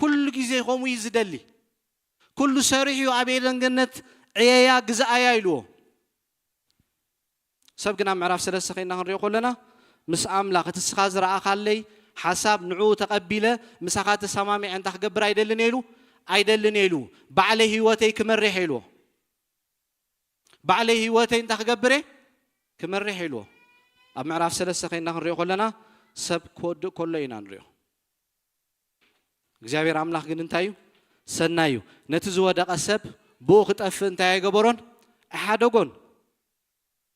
ኩሉ ግዜ ከምኡ እዩ ዝደሊ። ኩሉ ሰሪሑ እዩ ኣብ ኤደን ገነት ዕየያ ግዝኣያ ኢልዎ። ሰብ ግን ኣብ ምዕራፍ ሰለስተ ኸይና ክንሪኦ ከለና፣ ምስ ኣምላኽ እቲ እስኻ ዝረኣኻለይ ሓሳብ ንዕኡ ተቐቢለ ምሳኻ ተሰማሚዐ እንታይ ክገብር ኣይደልን ኢሉ? ኣይደልን ኢሉ። ባዕለይ ህይወተይ ክመርሕ ኢልዎ። ባዕለይ ህይወተይ እንታይ ክገብር እየ? ክመርሕ ኢልዎ። ኣብ ምዕራፍ ሰለስተ ኸይና ክንሪኦ ከለና፣ ሰብ ክወድቕ ከሎ ኢና ንሪኦ። እግዚኣብሔር ኣምላኽ ግን እንታይ እዩ? ሰናይ እዩ። ነቲ ዝወደቐ ሰብ ብኡ ክጠፍእ እንታይ ኣይገበሮን? ኣይሓደጎን።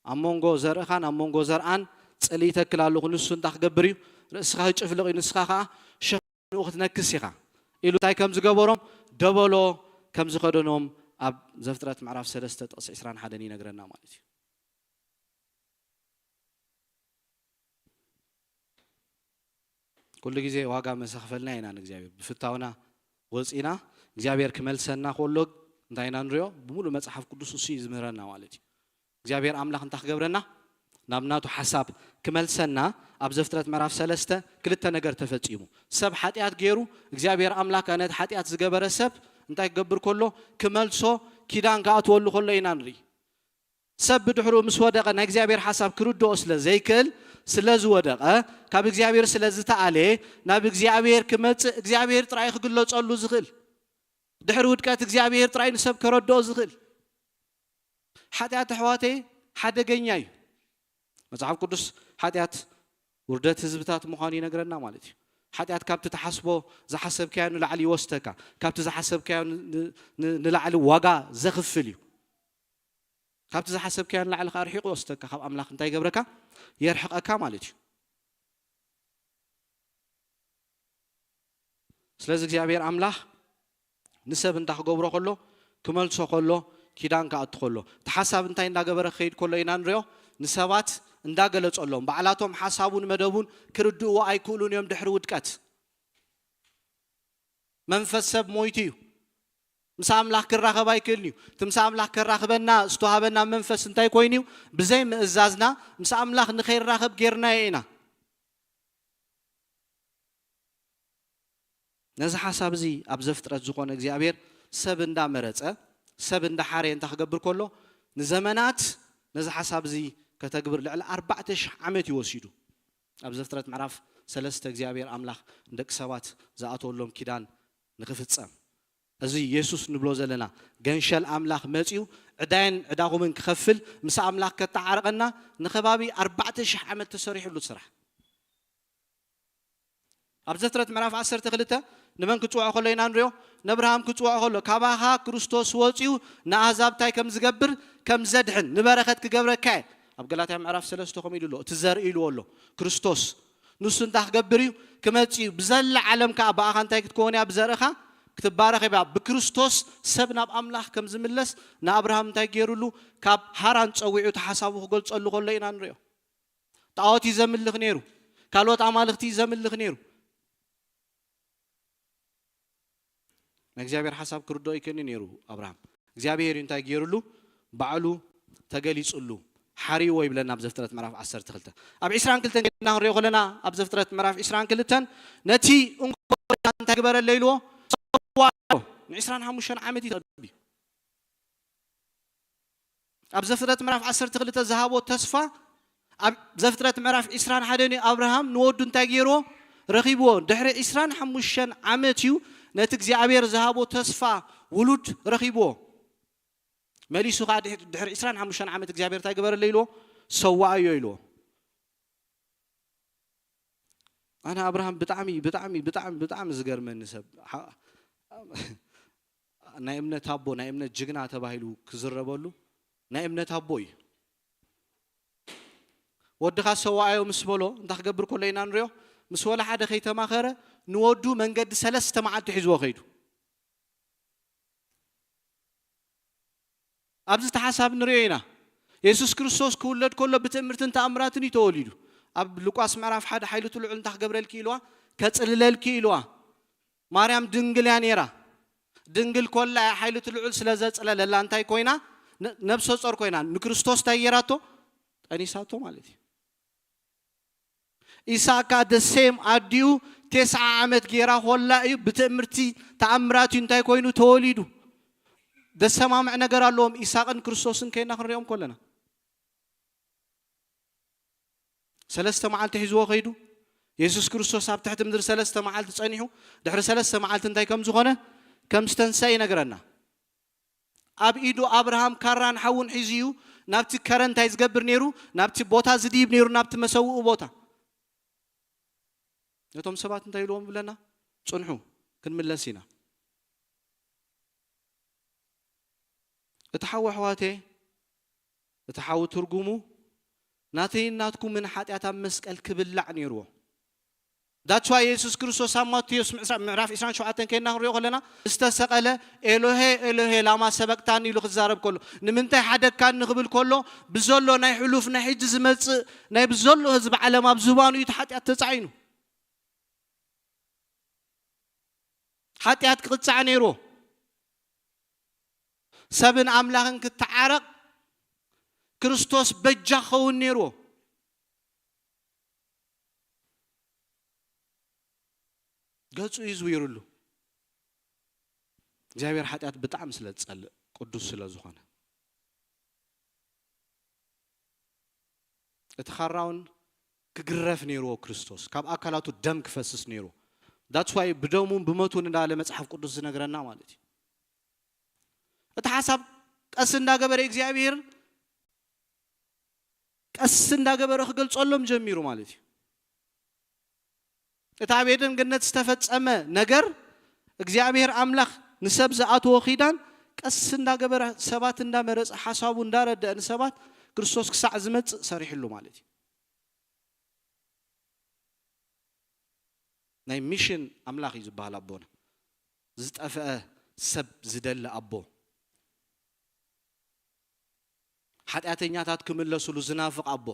ኣብ መንጎ ዘርእኻን ኣብ መንጎ ዘርኣን ጽልኢ ይተክል ኣለኹ። ንሱ እንታይ ክገብር እዩ? ርእስኻ ክጭፍልቕ እዩ፣ ንስኻ ኸዓ ሸኽሚ ንኡ ክትነክስ ኢኻ ኢሉ እንታይ ከም ዝገበሮም? ደበሎ ከም ዝኸደኖም ኣብ ዘፍጥረት ምዕራፍ ሰለስተ ጥቕሲ ዕስራን ሓደን ይነግረና ማለት እዩ። ኩሉ ግዜ ዋጋ መሰኽፈልና ኢና ንእግዚኣብሔር። ብፍታውና ወፂና እግዚኣብሔር ክመልሰና ከሎ እንታይ ኢና ንሪኦ? ብምሉእ መፅሓፍ ቅዱስ እሱ እዩ ዝምህረና ማለት እዩ። እግዚኣብሔር ኣምላኽ እንታይ ክገብረና? ናብ ናቱ ሓሳብ ክመልሰና ኣብ ዘፍጥረት ምዕራፍ ሰለስተ ክልተ ነገር ተፈፂሙ። ሰብ ሓጢኣት ገይሩ እግዚኣብሔር ኣምላኽ ነቲ ሓጢኣት ዝገበረ ሰብ እንታይ ክገብር ከሎ? ክመልሶ ኪዳን ክኣትወሉ ከሎ ኢና ንርኢ። ሰብ ብድሕሩ ምስ ወደቐ ናይ እግዚኣብሔር ሓሳብ ክርድኦ ስለ ዘይክእል፣ ስለ ዝወደቐ፣ ካብ እግዚኣብሔር ስለ ዝተኣለ፣ ናብ እግዚኣብሔር ክመጽእ እግዚኣብሔር ጥራይ ክግለጸሉ ዝኽእል። ድሕሪ ውድቀት እግዚኣብሔር ጥራይ ንሰብ ከረድኦ ዝኽእል። ሓጢኣት ኣሕዋተይ ሓደገኛ እዩ። መጽሓፍ ቅዱስ ሓጢኣት ውርደት ህዝብታት ምዃኑ ይነግረና ማለት እዩ። ሓጢኣት ካብቲ ትሓስቦ ዝሓሰብካዮ ንላዕሊ ይወስደካ፣ ካብቲ ዝሓሰብካዮ ን-፣ ን-፣ ን-፣ ንላዕሊ ዋጋ ዘኽፍል እዩ። ካብቲ ዝሓሰብካዮ ንላዕሊ ከዓ ርሒቑ ይወስደካ፣ ካብ ኣምላኽ እንታይ ይገብረካ? የርሕቐካ ማለት እዩ። ስለዚ እግዚኣብሔር ኣምላኽ ንሰብ እንታይ ክገብሮ ከሎ? ክመልሶ ከሎ፣ ኪዳን ክኣቱ ከሎ፣ እቲ ሓሳብ እንታይ እንዳገበረ ክኸይድ ከሎ ኢና ንሪኦ። ንሰባት እንዳገለጸሎም፣ ባዕላቶም ሓሳቡን መደቡን ክርድእዎ ኣይክእሉን እዮም ድሕሪ ውድቀት። መንፈስ ሰብ ሞይቱ እዩ። ምስ ኣምላኽ ክራኸብ ኣይክእልን እዩ። እቲ ምስ ኣምላኽ ከራኽበና ዝተዋህበና መንፈስ እንታይ ኮይኑ እዩ? ብዘይ ምእዛዝና ምስ ኣምላኽ ንኸይራኸብ ጌርናዮ ኢና። ነዚ ሓሳብ እዚ ኣብ ዘፍጥረት ዝኾነ እግዚኣብሔር ሰብ እንዳመረጸ፣ ሰብ እንዳሓረየ እንታይ ክገብር ከሎ፣ ንዘመናት ነዚ ሓሳብ እዚ ከተግብር ልዕሊ ኣርባዕተ ሽሕ ዓመት እዩ ወሲዱ። ኣብ ዘፍጥረት ምዕራፍ ሰለስተ እግዚኣብሔር ኣምላኽ ንደቂ ሰባት ዝኣተወሎም ኪዳን ንኽፍጸም። እዚ የሱስ ንብሎ ዘለና ገንሸል ኣምላኽ መጺኡ ዕዳይን ዕዳኹምን ክኸፍል፣ ምስ ኣምላኽ ከተዓርቐና ንኸባቢ ኣርባዕተ ሽሕ ዓመት ተሰሪሕሉ ስራሕ። ኣብ ዘፍጥረት ምዕራፍ ዓሰርተ ክልተ ንመን ክጽውዖ ከሎ ኢና ንሪኦ? ነብርሃም ክጽውዖ ከሎ፣ ካባኻ ክርስቶስ ወጺኡ ንኣህዛብ እንታይ ከም ዝገብር፣ ከም ዘድሕን፣ ንበረኸት ክገብረካ እየ። ኣብ ገላትያ ምዕራፍ ሰለስተ ከምኡ ኢሉ ኣሎ፣ እቲ ዘርኢ ኢልዎ ኣሎ። ክርስቶስ ንሱ እንታይ ክገብር እዩ? ክመጽእ እዩ። ብዘላ ዓለም ከኣ ብኣኻ እንታይ ክትከውን እያ? ብዘርእኻ ክትባረኽ እያ። ብክርስቶስ ሰብ ናብ ኣምላኽ ከም ዝምለስ ንኣብርሃም እንታይ ገይሩሉ? ካብ ሃራን ጸዊዑ እቲ ሓሳቡ ክገልጸሉ ከሎ ኢና ንሪኦ። ጣዖት እዩ ዘምልኽ ነይሩ። ካልኦት ኣማልኽቲ እዩ ዘምልኽ ነይሩ። ናይ እግዚኣብሔር ሓሳብ ክርድኦ ይክእልኒ ነይሩ ኣብርሃም። እግዚኣብሔር እዩ እንታይ ገይሩሉ? ባዕሉ ተገሊጹሉ፣ ሓሪዎ ይብለና ኣብ ዘፍጥረት ምዕራፍ ዓሰርተ ክልተ። ኣብ ዕስራን ክልተን ጌርና ክንሪኦ ከለና፣ ኣብ ዘፍጥረት ምዕራፍ ዕስራን ክልተን ነቲ እንኮ እንታይ ግበረለይ ኢልዎ? ሰዋዮ። ንዕስራን ሓሙሽተን ዓመት እዩ ተቐቢሉ። ኣብ ዘፍጥረት ምዕራፍ ዓሰርተ ክልተ ዝሃቦ ተስፋ ኣብ ዘፍጥረት ምዕራፍ ዕስራን ሓደን እዩ። ኣብርሃም ንወዱ እንታይ ገይርዎ? ረኺብዎ። ድሕሪ ዕስራን ሓሙሽተን ዓመት እዩ ነቲ እግዚኣብሔር ዝሃቦ ተስፋ ውሉድ ረኺብዎ። መሊሱ ከዓ ድሕ- ድሕሪ ዕስራን ሓሙሽተን ዓመት እግዚኣብሔር እንታይ ግበረለይ ኢልዎ? ሰዋኣዮ ኢልዎ። ኣነ ኣብርሃም ብጣዕሚ ብጣዕሚ ብጣዕሚ ብጣዕሚ ዝገርመኒ ሰብ ሓ- ናይ እምነት ኣቦ ናይ እምነት ጅግና ተባሂሉ ክዝረበሉ ናይ እምነት ኣቦ እዩ። ወድኻ ሰዋኣዮ ምስ በሎ እንታይ ክገብር ከሎ ኢና ንሪኦ? ምስ ወላ ሓደ ከይተማኸረ ንወዱ መንገዲ ሰለስተ መዓልቲ ሒዝዎ ከይዱ። ኣብዚ ተሓሳብ ንሪኦ ኢና። የሱስ ክርስቶስ ክውለድ ከሎ ብትእምርትን ተኣምራትን እዩ ተወሊዱ። ኣብ ሉቃስ ምዕራፍ ሓደ ሓይሊ እቲ ልዑል እንታይ ክገብረልኪ ኢልዋ? ከጽልለልኪ ኢልዋ። ማርያም ድንግል እያ ነይራ። ድንግል ኮላ እያ ሓይሊ እቲ ልዑል ስለ ዘጽለለላ እንታይ ኮይና? ነ- ነብሰ ጾር ኮይና። ንክርስቶስ እንታይ ገይራቶ? ጠኒሳቶ ማለት እዩ። ኢሳቅ ከዓ the same ኣዲኡ ተስዓ ዓመት ገይራ ኮላ እዩ ብትእምርቲ ተኣምራት እዩ እንታይ ኮይኑ ተወሊዱ። ዘሰማምዕ ነገር ኣለዎም ኢሳቅን ክርስቶስን ከይና ክንሪኦም ከለና። ሰለስተ መዓልቲ ሒዝዎ ከይዱ። የሱስ ክርስቶስ ኣብ ትሕቲ ምድሪ ሰለስተ መዓልቲ ጸኒሑ ድሕሪ ሰለስተ መዓልቲ እንታይ ከም ዝኾነ ከም ዝተንሳ ይነግረና። ኣብ ኢዱ ኣብርሃም ካራን ሓውን ሒዙ እዩ ናብቲ ከረን እንታይ ዝገብር ነይሩ? ናብቲ ቦታ ዝድይብ ነይሩ፣ ናብቲ መሰውኡ ቦታ። ነቶም ሰባት እንታይ ኢልዎም ብለና? ጽንሑ፣ ክንምለስ ኢና። እቲ ሓው ኣሕዋቴ፣ እቲ ሓው ትርጉሙ ናተይን ናትኩምን ሓጢኣት ኣብ መስቀል ክብላዕ ነይርዎ። That's why የሱስ ክርስቶስ ኣብ ማቴዎስ ምዕሳ- ምዕራፍ ዕስራን ሸውዓተን ከይና ክንሪኦ ከለና ዝተሰቐለ ኤሎሄ ኤሎሄ ላማ ሰበቅታኒ ኢሉ ክዛረብ ከሎ ንምንታይ ሓደግካኒ ክብል ከሎ ብዘሎ ናይ ሕሉፍ ናይ ሕጂ ዝመጽእ ናይ ብዘሎ ህዝቢ ዓለም ኣብ ዝባኑ እዩ እቲ ሓጢኣት ተጻዒኑ። ሓጢኣት ክቕጻዕ ነይርዎ። ሰብን ኣምላኽን ክተዓረቕ ክርስቶስ በጃ ክኸውን ነይርዎ። ገጹ እዩ ዝውይርሉ። እግዚኣብሔር ሓጢኣት ብጣዕሚ ስለ ዝጸልእ ቅዱስ ስለ ዝኾነ እቲ ኻራውን ክግረፍ ነይርዎ ክርስቶስ ካብ ኣካላቱ ደም ክፈስስ ነይርዎ። That's why ብደሙን ብሞቱን እንዳለ መጽሓፍ ቅዱስ ዝነግረና ማለት እዩ። እቲ ሓሳብ ቀስ እንዳገበረ እግዚኣብሔር ቀስ እንዳገበረ ክገልጸሎም ጀሚሩ ማለት እዩ። እቲ ኣብ ኤደን ገነት ዝተፈጸመ ነገር እግዚኣብሔር ኣምላኽ ንሰብ ዝኣተዎ ኪዳን ቀስ እንዳገበረ ሰባት እንዳመረጸ ሓሳቡ እንዳረደአ ንሰባት ክርስቶስ ክሳዕ ዝመጽእ ሰሪሕሉ ማለት እዩ። ናይ ሚሽን ኣምላኽ እዩ ዝበሃል ኣቦና። ዝጠፍአ ሰብ ዝደሊ ኣቦ። ሓጢኣተኛታት ክምለሱሉ ዝናፍቕ ኣቦ።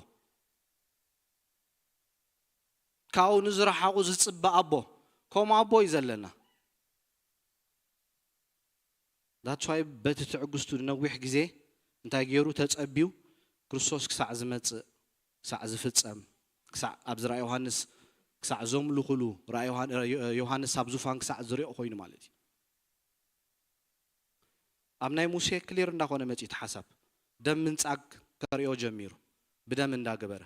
ካብኡ ንዝረሓቑ ዝጽበ ኣቦ። ከምኡ ኣቦ እዩ ዘለና። That's why በቲ ትዕግስቱ ንነዊሕ ግዜ እንታይ ገይሩ ተጸብዩ ክርስቶስ ክሳዕ ዝመጽእ ክሳዕ ዝፍጸም ክሳዕ ኣብዚ ራእይ ዮሃንስ ክሳዕ ዘምልኹሉ ራእይ ዮሃን- ዮሃንስ ኣብ ዙፋን ክሳዕ ዝሪኦ ኮይኑ ማለት እዩ። ኣብ ናይ ሙሴ ክሊር እንዳኾነ መጺኡ እቲ ሓሳብ ደም ምንጻግ ከርእዮ ጀሚሩ ብደም እንዳገበረ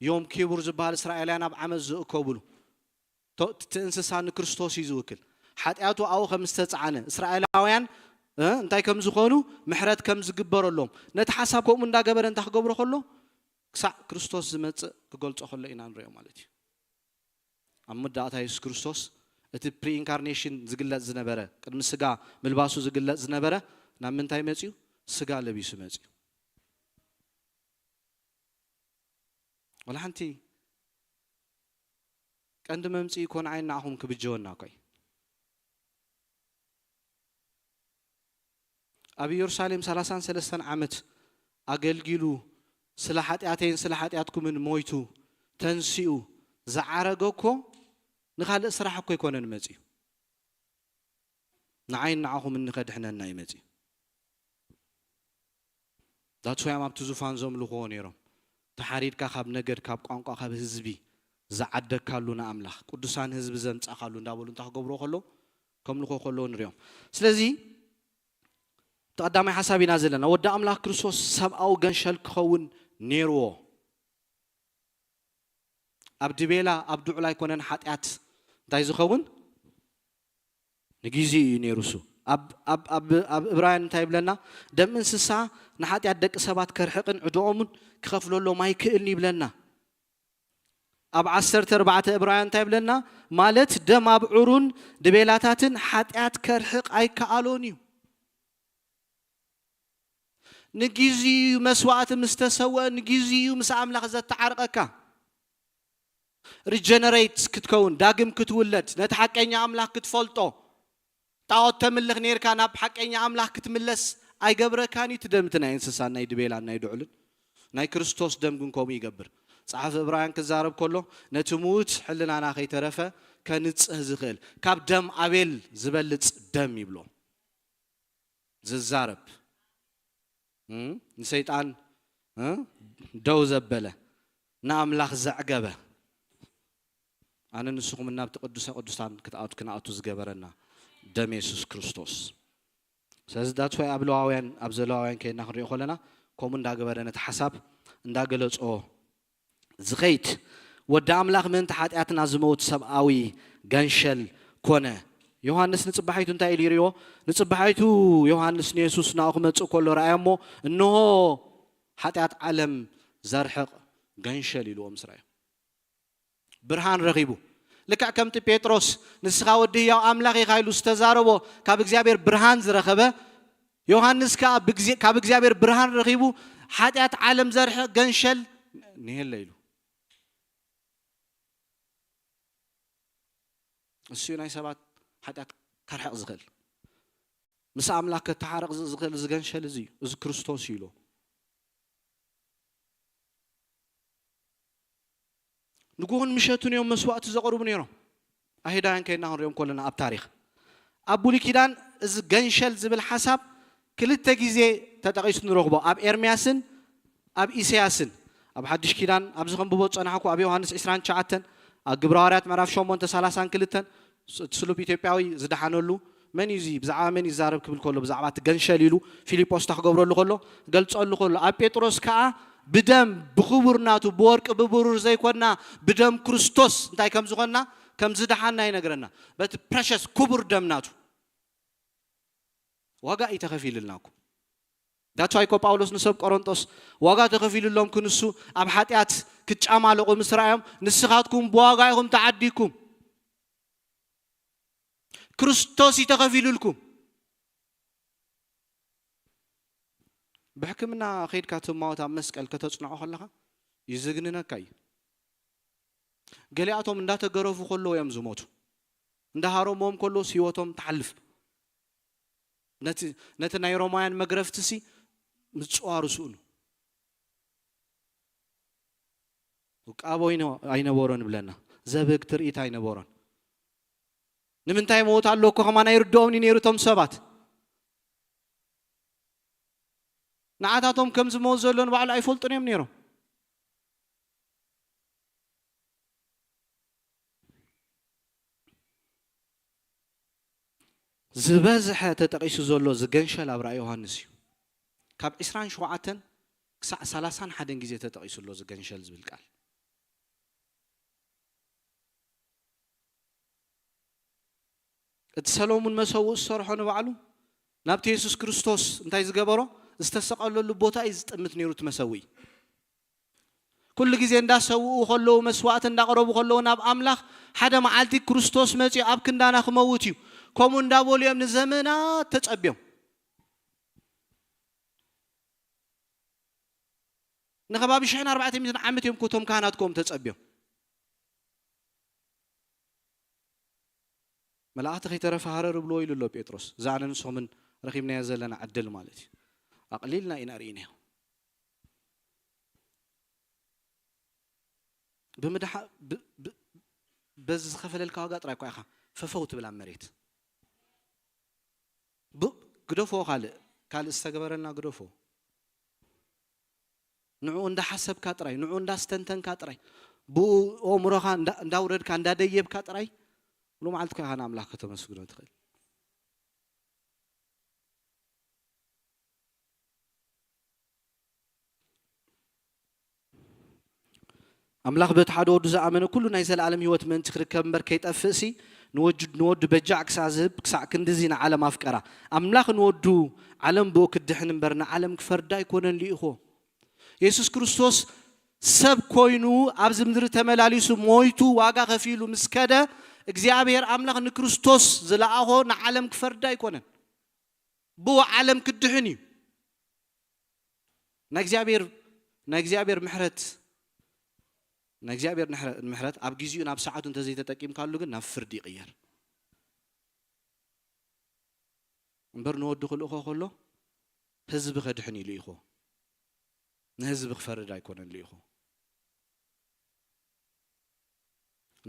ዮም ኪቡር ዝበሃል እስራኤላውያን ኣብ ዓመት ዝእከብሉ እቲ እንስሳ ንክርስቶስ እዩ ዝውክል። ሓጢኣቱ ኣብኡ ከም ዝተፃዓነ እስራኤላውያን እንታይ ከም ዝኾኑ ምሕረት ከም ዝግበረሎም ነቲ ሓሳብ ከምኡ እንዳገበረ እንታይ ክገብሮ ከሎ ክሳዕ ክርስቶስ ዝመፅእ ክገልፆ ከሎ ኢና ንሪኦ ማለት እዩ። ኣብ መዳእታ የሱስ ክርስቶስ እቲ ፕሪኢንካርኔሽን ዝግለፅ ዝነበረ ቅድሚ ስጋ ምልባሱ ዝግለፅ ዝነበረ ናብ ምንታይ መፅዩ? ስጋ ለቢሱ መፅዩ። ወላ ሓንቲ ቀንዲ መምፅኢ እኮ ንዓይ ንዓኹም ክብጀወና እኮ እዩ። ኣብ ኢየሩሳሌም ሰላሳን ሰለስተን ዓመት ኣገልጊሉ ስለ ሓጢኣተይን ስለ ሓጢኣትኩምን ሞይቱ ተንሲኡ ዝዓረገ እኮ ንኻልእ ስራሕ እኮ ኣይኮነን መፂኡ። ንዓይን ንዓኹምን ንኸድሕነና እዩ መፂኡ። ዳትስ ዋይ ኣብቲ ዙፋን ዘምልኽዎ ነይሮም። ተሓሪድካ ካብ ነገድ፣ ካብ ቋንቋ፣ ካብ ህዝቢ ዝዓደግካሉ ንኣምላኽ ቅዱሳን ህዝቢ ዘምጻኻሉ እንዳበሉ እንታይ ክገብርዎ ከለዉ ከምልኽዎ ከለዉ ንሪኦም። ስለዚ እቲ ቀዳማይ ሓሳብ ኢና ዘለና። ወዲ ኣምላኽ ክርስቶስ ሰብኣዊ ገንሸል ክኸውን ነይርዎ። ኣብ ድቤላ፣ ኣብ ድዑል ኣይኮነን ሓጢኣት እንታይ ዝኸውን? ንግዜኡ እዩ ነይሩ እሱ። ኣብ፣ ኣብ፣ ኣብ፣ ኣብ እብራውያን እንታይ ይብለና? ደም እንስሳ ንሓጢኣት ደቂ ሰባት ከርሕቕን ዕድኦምን ክኸፍለሎም ኣይክእልን ይብለና። ኣብ ዓሰርተ ኣርባዕተ እብራውያን እንታይ ይብለና? ማለት ደም ኣብዑሩን ድቤላታትን ሓጢኣት ከርሕቕ ኣይከኣሎን እዩ። ንግዜኡ መስዋእቲ ምስ ተሰውአ፣ ንግዜኡ ምስ ኣምላኽ ዘተዓርቐካ። ሪጀነሬት ክትከውን፣ ዳግም ክትውለድ፣ ነቲ ሓቀኛ ኣምላኽ ክትፈልጦ። ጣዖት ተምልኽ ነይርካ፣ ናብ ሓቀኛ ኣምላኽ ክትምለስ ኣይገብረካን እዩ። እቲ ደም እቲ ናይ እንስሳን ናይ ድቤላን ናይ ድዑልን፣ ናይ ክርስቶስ ደም ግን ከምኡ ይገብር። ጸሓፊ እብራውያን ክዛረብ ከሎ፣ ነቲ ምዉት ሕልናና ከይተረፈ ከንጽህ ዝኽእል፣ ካብ ደም ኣቤል ዝበልጽ ደም ይብሎ። ዝዛረብ፣ እም፣ ንሰይጣን፣ እ፣ ደው ዘበለ፣ ንኣምላኽ ዘዕገበ፣ ኣነ ንስኹም እናብቲ ቅዱሰ ቅዱሳን ክትኣቱ፣ ክንኣቱ ዝገበረና ደም የሱስ ክርስቶስ። ስለዚ that's why ኣብ ለዋውያን፣ ኣብ ዘለዋውያን ከይድና ክንሪኦ ከለና፣ ከምኡ እንዳገበረ ነቲ ሓሳብ እንዳገለጾ ዝኸይድ፣ ወዲ ኣምላኽ ምእንቲ ሓጢኣትና ዝመውት ሰብኣዊ ገንሸል ኮነ። ዮሃንስ ንጽባሒቱ እንታይ ኢሉ ይርእዮ? ንጽባሒቱ ዮሃንስ ንየሱስ ናብኡ ክመጽእ ከሎ ረኣዮ እሞ፣ እንሆ ሓጢኣት ዓለም ዘርሕቕ ገንሸል ኢልዎ ምስ ረኣዮ። ብርሃን ረኺቡ። ልክዕ ከምቲ ጴጥሮስ፣ "ንስኻ ወዲ ህያው ኣምላኽ ኢኻ" ኢሉ ዝተዛረቦ፣ ካብ እግዚኣብሔር ብርሃን ዝረኸበ፣ ዮሃንስ ከኣ ብግዜ-፣ ካብ እግዚኣብሔር ብርሃን ረኺቡ፣ "ሓጢኣት ዓለም ዘርሕቕ ገንሸል ንየለ" ኢሉ። እሱ እዩ ናይ ሰባት ሓጢኣት ከርሕቕ ዝኽእል። ምስ ኣምላኽ ከተሓርቕ ዝ-፣ ዝኽእል እዚ ገንሸል እዚ እዩ። እዚ ክርስቶስ እዩ ኢሉ። ንግሆን ምሸቱን እዮም መስዋእቲ ዘቕርቡ ነይሮም። ኣይሁዳውያን ከይድና ክንሪኦም ከለና ኣብ ታሪኽ፣ ኣብ ብሉይ ኪዳን እዚ ገንሸል ዝብል ሓሳብ ክልተ ግዜ ተጠቒሱ ንረኽቦ፣ ኣብ ኤርምያስን ኣብ ኢሳያስን። ኣብ ሓድሽ ኪዳን ኣብዚ ከንብቦ ዝጸናሕኩ ኣብ ዮሃንስ ዕስራን ትሽዓተን፣ ኣብ ግብረ ሃዋርያት ምዕራፍ ሸሞንተ ሰላሳን ክልተን፣ ስ-፣ እቲ ስሉብ ኢትዮጵያዊ ዝደሓነሉ መን እዩ፣ እዚ ብዛዕባ መን ይዛረብ ክብል ከሎ፣ ብዛዕባ እቲ ገንሸል ኢሉ ፊልጶስ እታ ክገብረሉ ከሎ፣ ክገልጸሉ ከሎ፣ ኣብ ጴጥሮስ ከኣ ብደም ብኽቡር ናቱ፣ ብወርቂ ብብሩር ዘይኮንና፣ ብደም ክርስቶስ እንታይ ከም ዝኾንና፣ ከም ዝደሓንና ይነግረና። በቲ ፕረሸስ ክቡር ደም ናቱ ዋጋ እዩ ተኸፊልልና እኮ። That's why እኮ ጳውሎስ ንሰብ ቆሮንጦስ ዋጋ ተኸፊሉሎም ክንሱ ኣብ ሓጢኣት ክጫማለቑ ምስ ረኣዮም፣ "ንስኻትኩም ብዋጋ ኢኹም ተዓዲግኩም። ክርስቶስ እዩ ተኸፊሉልኩም." ብሕክምና ከይድካ ትማወት ኣብ መስቀል ከተጽንዖ ከለኻ ይዝግንነካ እዩ። ገሊኣቶም እንዳተገረፉ ከለዉ እዮም ዝሞቱ። እንዳሃረምዎም ከለዉስ ህይወቶም ትሓልፍ። ነቲ፣ ነቲ ናይ ሮማውያን መግረፍትሲ ምጽዋሩ ስእኑ። ውቃቦ ኣይነ-፣ ኣይነበሮን ይብለና። ዘብህግ ትርኢት ኣይነበሮን። ንምንታይ ሞት ኣሎ እኮ ከማን ኣይርድኦምን እዩ ነይሩ እቶም ሰባት። ንዓታቶም ከም ዝሞት ዘሎ ንባዕሉ ኣይፈልጡን እዮም ነይሮም። ዝበዝሐ ተጠቒሱ ዘሎ እዚ ገንሸል ኣብ ራእይ ዮሃንስ እዩ። ካብ ዕስራን ሸውዓተን ክሳዕ ሰላሳን ሓደን ግዜ ተጠቒሱ ኣሎ እዚ ገንሸል ዝብል ቃል። እቲ ሰሎሙን መሰውእ ዝሰርሖ ንባዕሉ ናብቲ የሱስ ክርስቶስ እንታይ ዝገበሮ? ዝተሰቐለሉ ቦታ እዩ ዝጥምት ነይሩ እቲ መሰውኢ። ኩሉ ግዜ እንዳሰውኡ ከለዉ፣ መስዋእቲ እንዳቕረቡ ከለዉ ናብ ኣምላኽ፣ ሓደ መዓልቲ ክርስቶስ መጺኡ ኣብ ክንዳና ክመውት እዩ። ከምኡ እንዳበሉ እዮም ንዘመናት ተጸብዮም። ንከባቢ ሽሕን ኣርባዕተ ሚእትን ዓመት እዮም እኮ እቶም ካህናት ከምኡ ተጸብዮም። መላእኽቲ ከይተረፈ ሃረር ብልዎ ኢሉ ኣሎ ጴጥሮስ። እዛ ኣነ ንስኹምን ረኺብናዮ ዘለና ዕድል ማለት እዩ። ኣቕሊልና ኢና ርኢናዮ። ብምድሓ-፣ ብ-፣ ብ-፣ በዚ ዝኸፈለልካ ዋጋ ጥራይ እኳ ኢኻ ፈፈው ትብል ኣብ መሬት። ብ-፣ ግደፎ ካልእ፣ ካልእ ዝተገበረልና ግደፎ። ንዕኡ እንዳሓሰብካ ጥራይ፣ ንዕኡ እንዳስተንተንካ ጥራይ፣ ብኡ ኣእምሮኻ እንዳ-፣ እንዳውረድካ፣ እንዳደየብካ ጥራይ፣ ሙሉ መዓልቲ እኳ ኢኻ ንኣምላኽ ከተመስግኖ ትኽእል። ኣምላኽ በቲ ሓደ ወዱ ዝኣመነ ኩሉ ናይ ዘለኣለም ህይወት ምእንቲ ክርከብ እምበር ከይጠፍእሲ፣ ንወጅ-፣ ንወዱ በጃዕ ክሳዕ ዝህብ፣ ክሳዕ ክንድዚ ንዓለም ኣፍቀራ። ኣምላኽ ንወዱ፣ ዓለም ብኡ ክድሕን እምበር ንዓለም ክፈርዳ ኣይኮነን ልኢኹ። የሱስ ክርስቶስ ሰብ ኮይኑ ኣብዚ ምድሪ ተመላሊሱ ሞይቱ ዋጋ ከፊሉ ምስ ከደ፣ እግዚኣብሔር ኣምላኽ ንክርስቶስ ዝለኣኾ ንዓለም ክፈርዳ ኣይኮነን። ብኡ ዓለም ክድሕን እዩ። ናይ እግዚኣብሔር፣ ናይ እግዚኣብሔር ምሕረት፣ ናይ እግዚኣብሔር ንሕረ-፣ ምሕረት ኣብ ግዜኡ ናብ ሰዓቱ እንተዘይተጠቂምካሉ ግን ናብ ፍርዲ ይቕየር። እምበር ንወዱ ክልእኾ ከሎ ህዝቢ ከድሕን እዩ ልኢኹ። ንህዝቢ ክፈርድ ኣይኮነን ልኢኹ።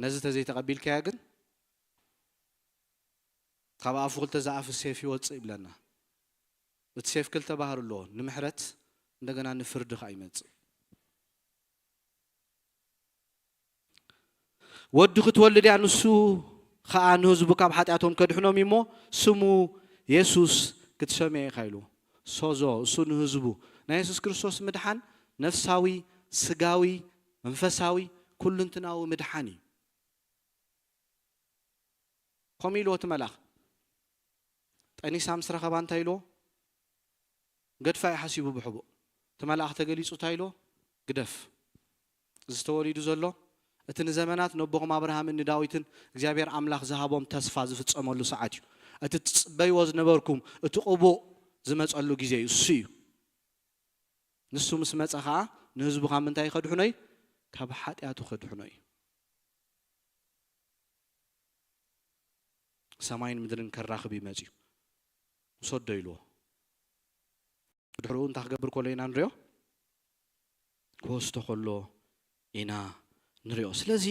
ነዚ ተዘይተቐቢልካያ ግን ካብ ኣፉ ክልተ ዝኣፍ ሴፍ ይወፅእ ይብለና። እቲ ሴፍ ክልተ ባህሪ ኣለዎ፣ ንምሕረት እንደገና ንፍርዲ ከዓ ይመፅእ። ወዲ ክትወልድ እያ፣ ንሱ ኸኣ ንህዝቡ ካብ ሓጢኣቶም ከድሕኖም እዩ እሞ ስሙ የሱስ ክትሰምዮ ኢኻ ኢሉ። ሶዞ፣ እሱ ንህዝቡ። ናይ የሱስ ክርስቶስ ምድሓን ነፍሳዊ፣ ስጋዊ፣ መንፈሳዊ፣ ኩልንትናዊ ምድሓን እዩ። ከምኡ ኢልዎ እቲ መልኣኽ። ጠኒሳ ምስ ረኸባ እንታይ ኢልዎ? ገድፋ እዩ ሓሲቡ ብሕቡእ። እቲ መልኣኽ ተገሊጹ እንታይ ኢልዎ? ግደፍ። እዚ ተወሊዱ ዘሎ፣ እቲ ንዘመናት ነቦኹም ኣብርሃምን ንዳዊትን እግዚኣብሔር ኣምላኽ ዝሃቦም ተስፋ ዝፍጸመሉ ሰዓት እዩ። እቲ ትጽበይዎ ዝነበርኩም፣ እቲ ቅቡእ ዝመጸሉ ግዜ እዩ፣ እሱ እዩ። ንሱ ምስ መጸ ኸኣ፣ ንህዝቡ ካብ ምንታይ ከድሕኖ እዩ? ካብ ሓጢኣቱ ከድሕኖ እዩ። ሰማይን ምድርን ከራኽብ እዩ መጺኡ። ውሰዶ ኢልዎ። ብድሕሪኡ እንታይ ክገብር ከሎ ኢና ንሪኦ? ክወስዶ ከሎ ኢና ንሪኦ። ስለዚ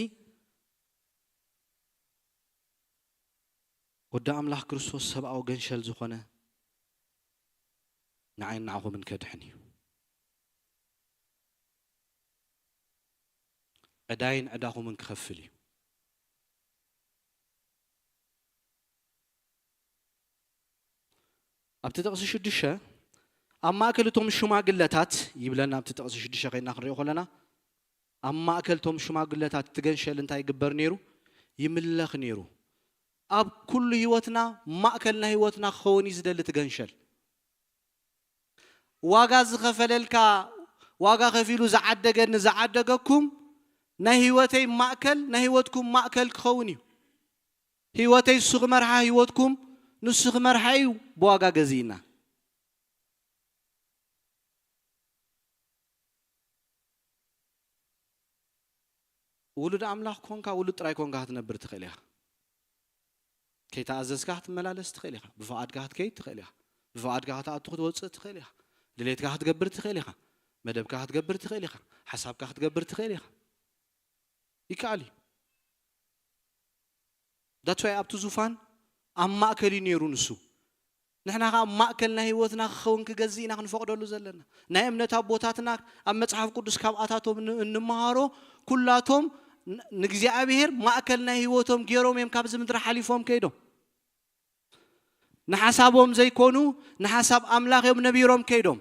ወዲ ኣምላኽ ክርስቶስ ሰብኣዊ ገንሸል ዝኾነ ንዓይን ንዓኹምን ከድሕን እዩ። ዕዳይን ዕዳኹምን ክኸፍል እዩ። ኣብቲ ጥቕሲ ሽዱሽተ፣ ኣብ ማእከል እቶም ሽማግለታት ይብለና። ኣብቲ ጥቕሲ ሽዱሽተ ከይድና ክንሪኦ ከለና፣ ኣብ ማእከል እቶም ሽማግለታት እቲ ገንሸል እንታይ ይግበር ነይሩ? ይምለኽ ነይሩ። ኣብ ኩሉ ህይወትና ማእከል ናይ ህይወትና ክኸውን እዩ ዝደሊ እቲ ገንሸል። ዋጋ ዝኸፈለልካ፣ ዋጋ ከፊሉ ዝዓደገኒ፣ ዝዓደገኩም፣ ናይ ህይወተይ ማእከል፣ ናይ ህይወትኩም ማእከል ክኸውን እዩ። ህይወተይ ንሱ ክመርሓ፣ ህይወትኩም ንሱ ክመርሓ እዩ ብዋጋ ገዚእና። ውሉድ ኣምላኽ ኮንካ፣ ውሉድ ጥራይ ኮንካ ክትነብር ትኽእል ኢኻ። ከይተኣዘዝካ ክትመላለስ ትኽእል ኢኻ። ብፍቓድካ ክትከይድ ትኽእል ኢኻ። ብፍቓድካ ክትኣቱ ክትወጽእ ትኽእል ኢኻ። ድሌትካ ክትገብር ትኽእል ኢኻ። መደብካ ክትገብር ትኽእል ኢኻ። ሓሳብካ ክትገብር ትኽእል ኢኻ። ይከኣል እዩ። That's why ኣብቲ ዙፋን ኣብ ማእከል እዩ ነይሩ ንሱ። ንሕና ኸኣ ኣብ ማእከል ናይ ህይወትና ክኸውን ክገዝእ ኢና ክንፈቕደሉ ዘለና። ናይ እምነት ኣቦታትና ኣብ መጽሓፍ ቅዱስ ካብኣታቶም ን-፣ እንመሃሮ ኩላቶም ን-፣ ንእግዚኣብሔር ማእከል ናይ ህይወቶም ገይሮም እዮም ካብዚ ምድሪ ሓሊፎም ከይዶም። ንሓሳቦም ዘይኮኑ ንሓሳብ ኣምላኽ እዮም ነቢሮም ከይዶም።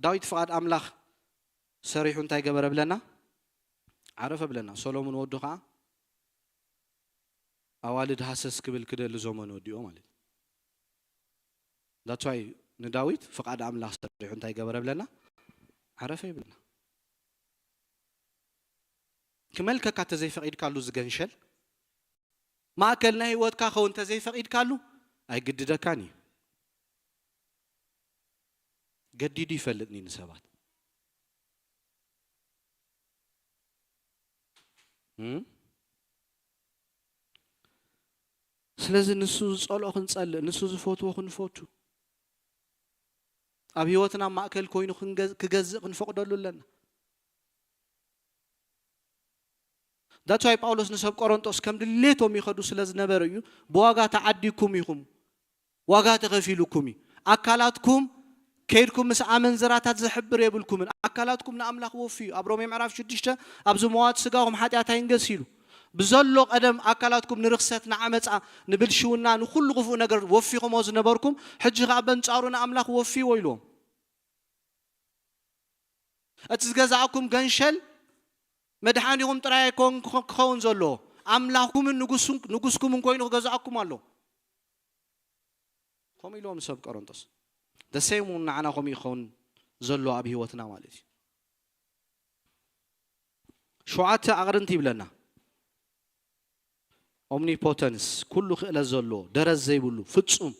ዳዊት ፍቓድ ኣምላኽ ሰሪሑ እንታይ ገበረ ብለና? ዓረፈ ብለና። ሰሎሙን ወዱ ኸዓ ኣዋልድ ሃሰስ ክብል ክደሊ ዘመኑ ወዲኦ ማለት እዩ። That's why ንዳዊት ፍቓድ ኣምላኽ ሰሪሑ እንታይ ገበረ ብለና? ዓረፈ ይብለና። ክመልከካ ተዘይፈቒድካሉ ዝገንሸል፣ ማእከል ናይ ህይወትካ ኸውን ተዘይፈቒድካሉ ኣይግድደካን እዩ። ገዲዱ ይፈልጥኒ ንሰባት። እም? ስለዚ ንሱ ዝጸልኦ ክንጸልእ፣ ንሱ ዝፈትዎ ክንፈቱ፣ ኣብ ህይወትና ማእከል ኮይኑ ክንገዝ-፣ ክገዝእ ክንፈቕደሉ ኣለና። That's why ጳውሎስ ንሰብ ቆሮንጦስ ከም ድሌቶም ይኸዱ ስለ ዝነበሩ እዩ፣ ብዋጋ ተዓዲግኩም ኢኹም፣ ዋጋ ተኸፊሉኩም እዩ። ኣካላትኩም ከይድኩም ምስ ኣመንዝራታት ዘሕብር የብልኩምን። ኣካላትኩም ንኣምላኽ ወፍዩ። ኣብ ሮሜ ምዕራፍ ሽዱሽተ፣ ኣብ ዝመዋት ስጋኹም ሓጢኣት ኣይንገስ ኢሉ። ብዘሎ ቀደም ኣካላትኩም ንርኽሰት፣ ንዓመጻ፣ ንብልሽውና፣ ንኹሉ ክፉእ ነገር ወፊኹሞ ዝነበርኩም፣ ሕጂ ኸኣ በንጻሩ ንኣምላኽ ወፍይዎ ኢልዎም። እቲ ዝገዛእኩም ገንሸል መድሓኒኹም ጥራይ ኣይኮን ክኸውን ዘሎ፣ ኣምላኹምን ንጉስኩምን ኮይኑ ክገዛእኩም ኣሎ። ከምኡ ኢልዎም ሰብ ቆሮንቶስ። The same እውን ንዓና ከምኡ ይኸውን ዘሎ ኣብ ህይወትና ማለት እዩ። ሸውዓተ ኣቕርንቲ ይብለና። ኦምኒፖተንስ፣ ኩሉ ክእለት ዘለዎ፣ ደረት ዘይብሉ፣ ፍጹም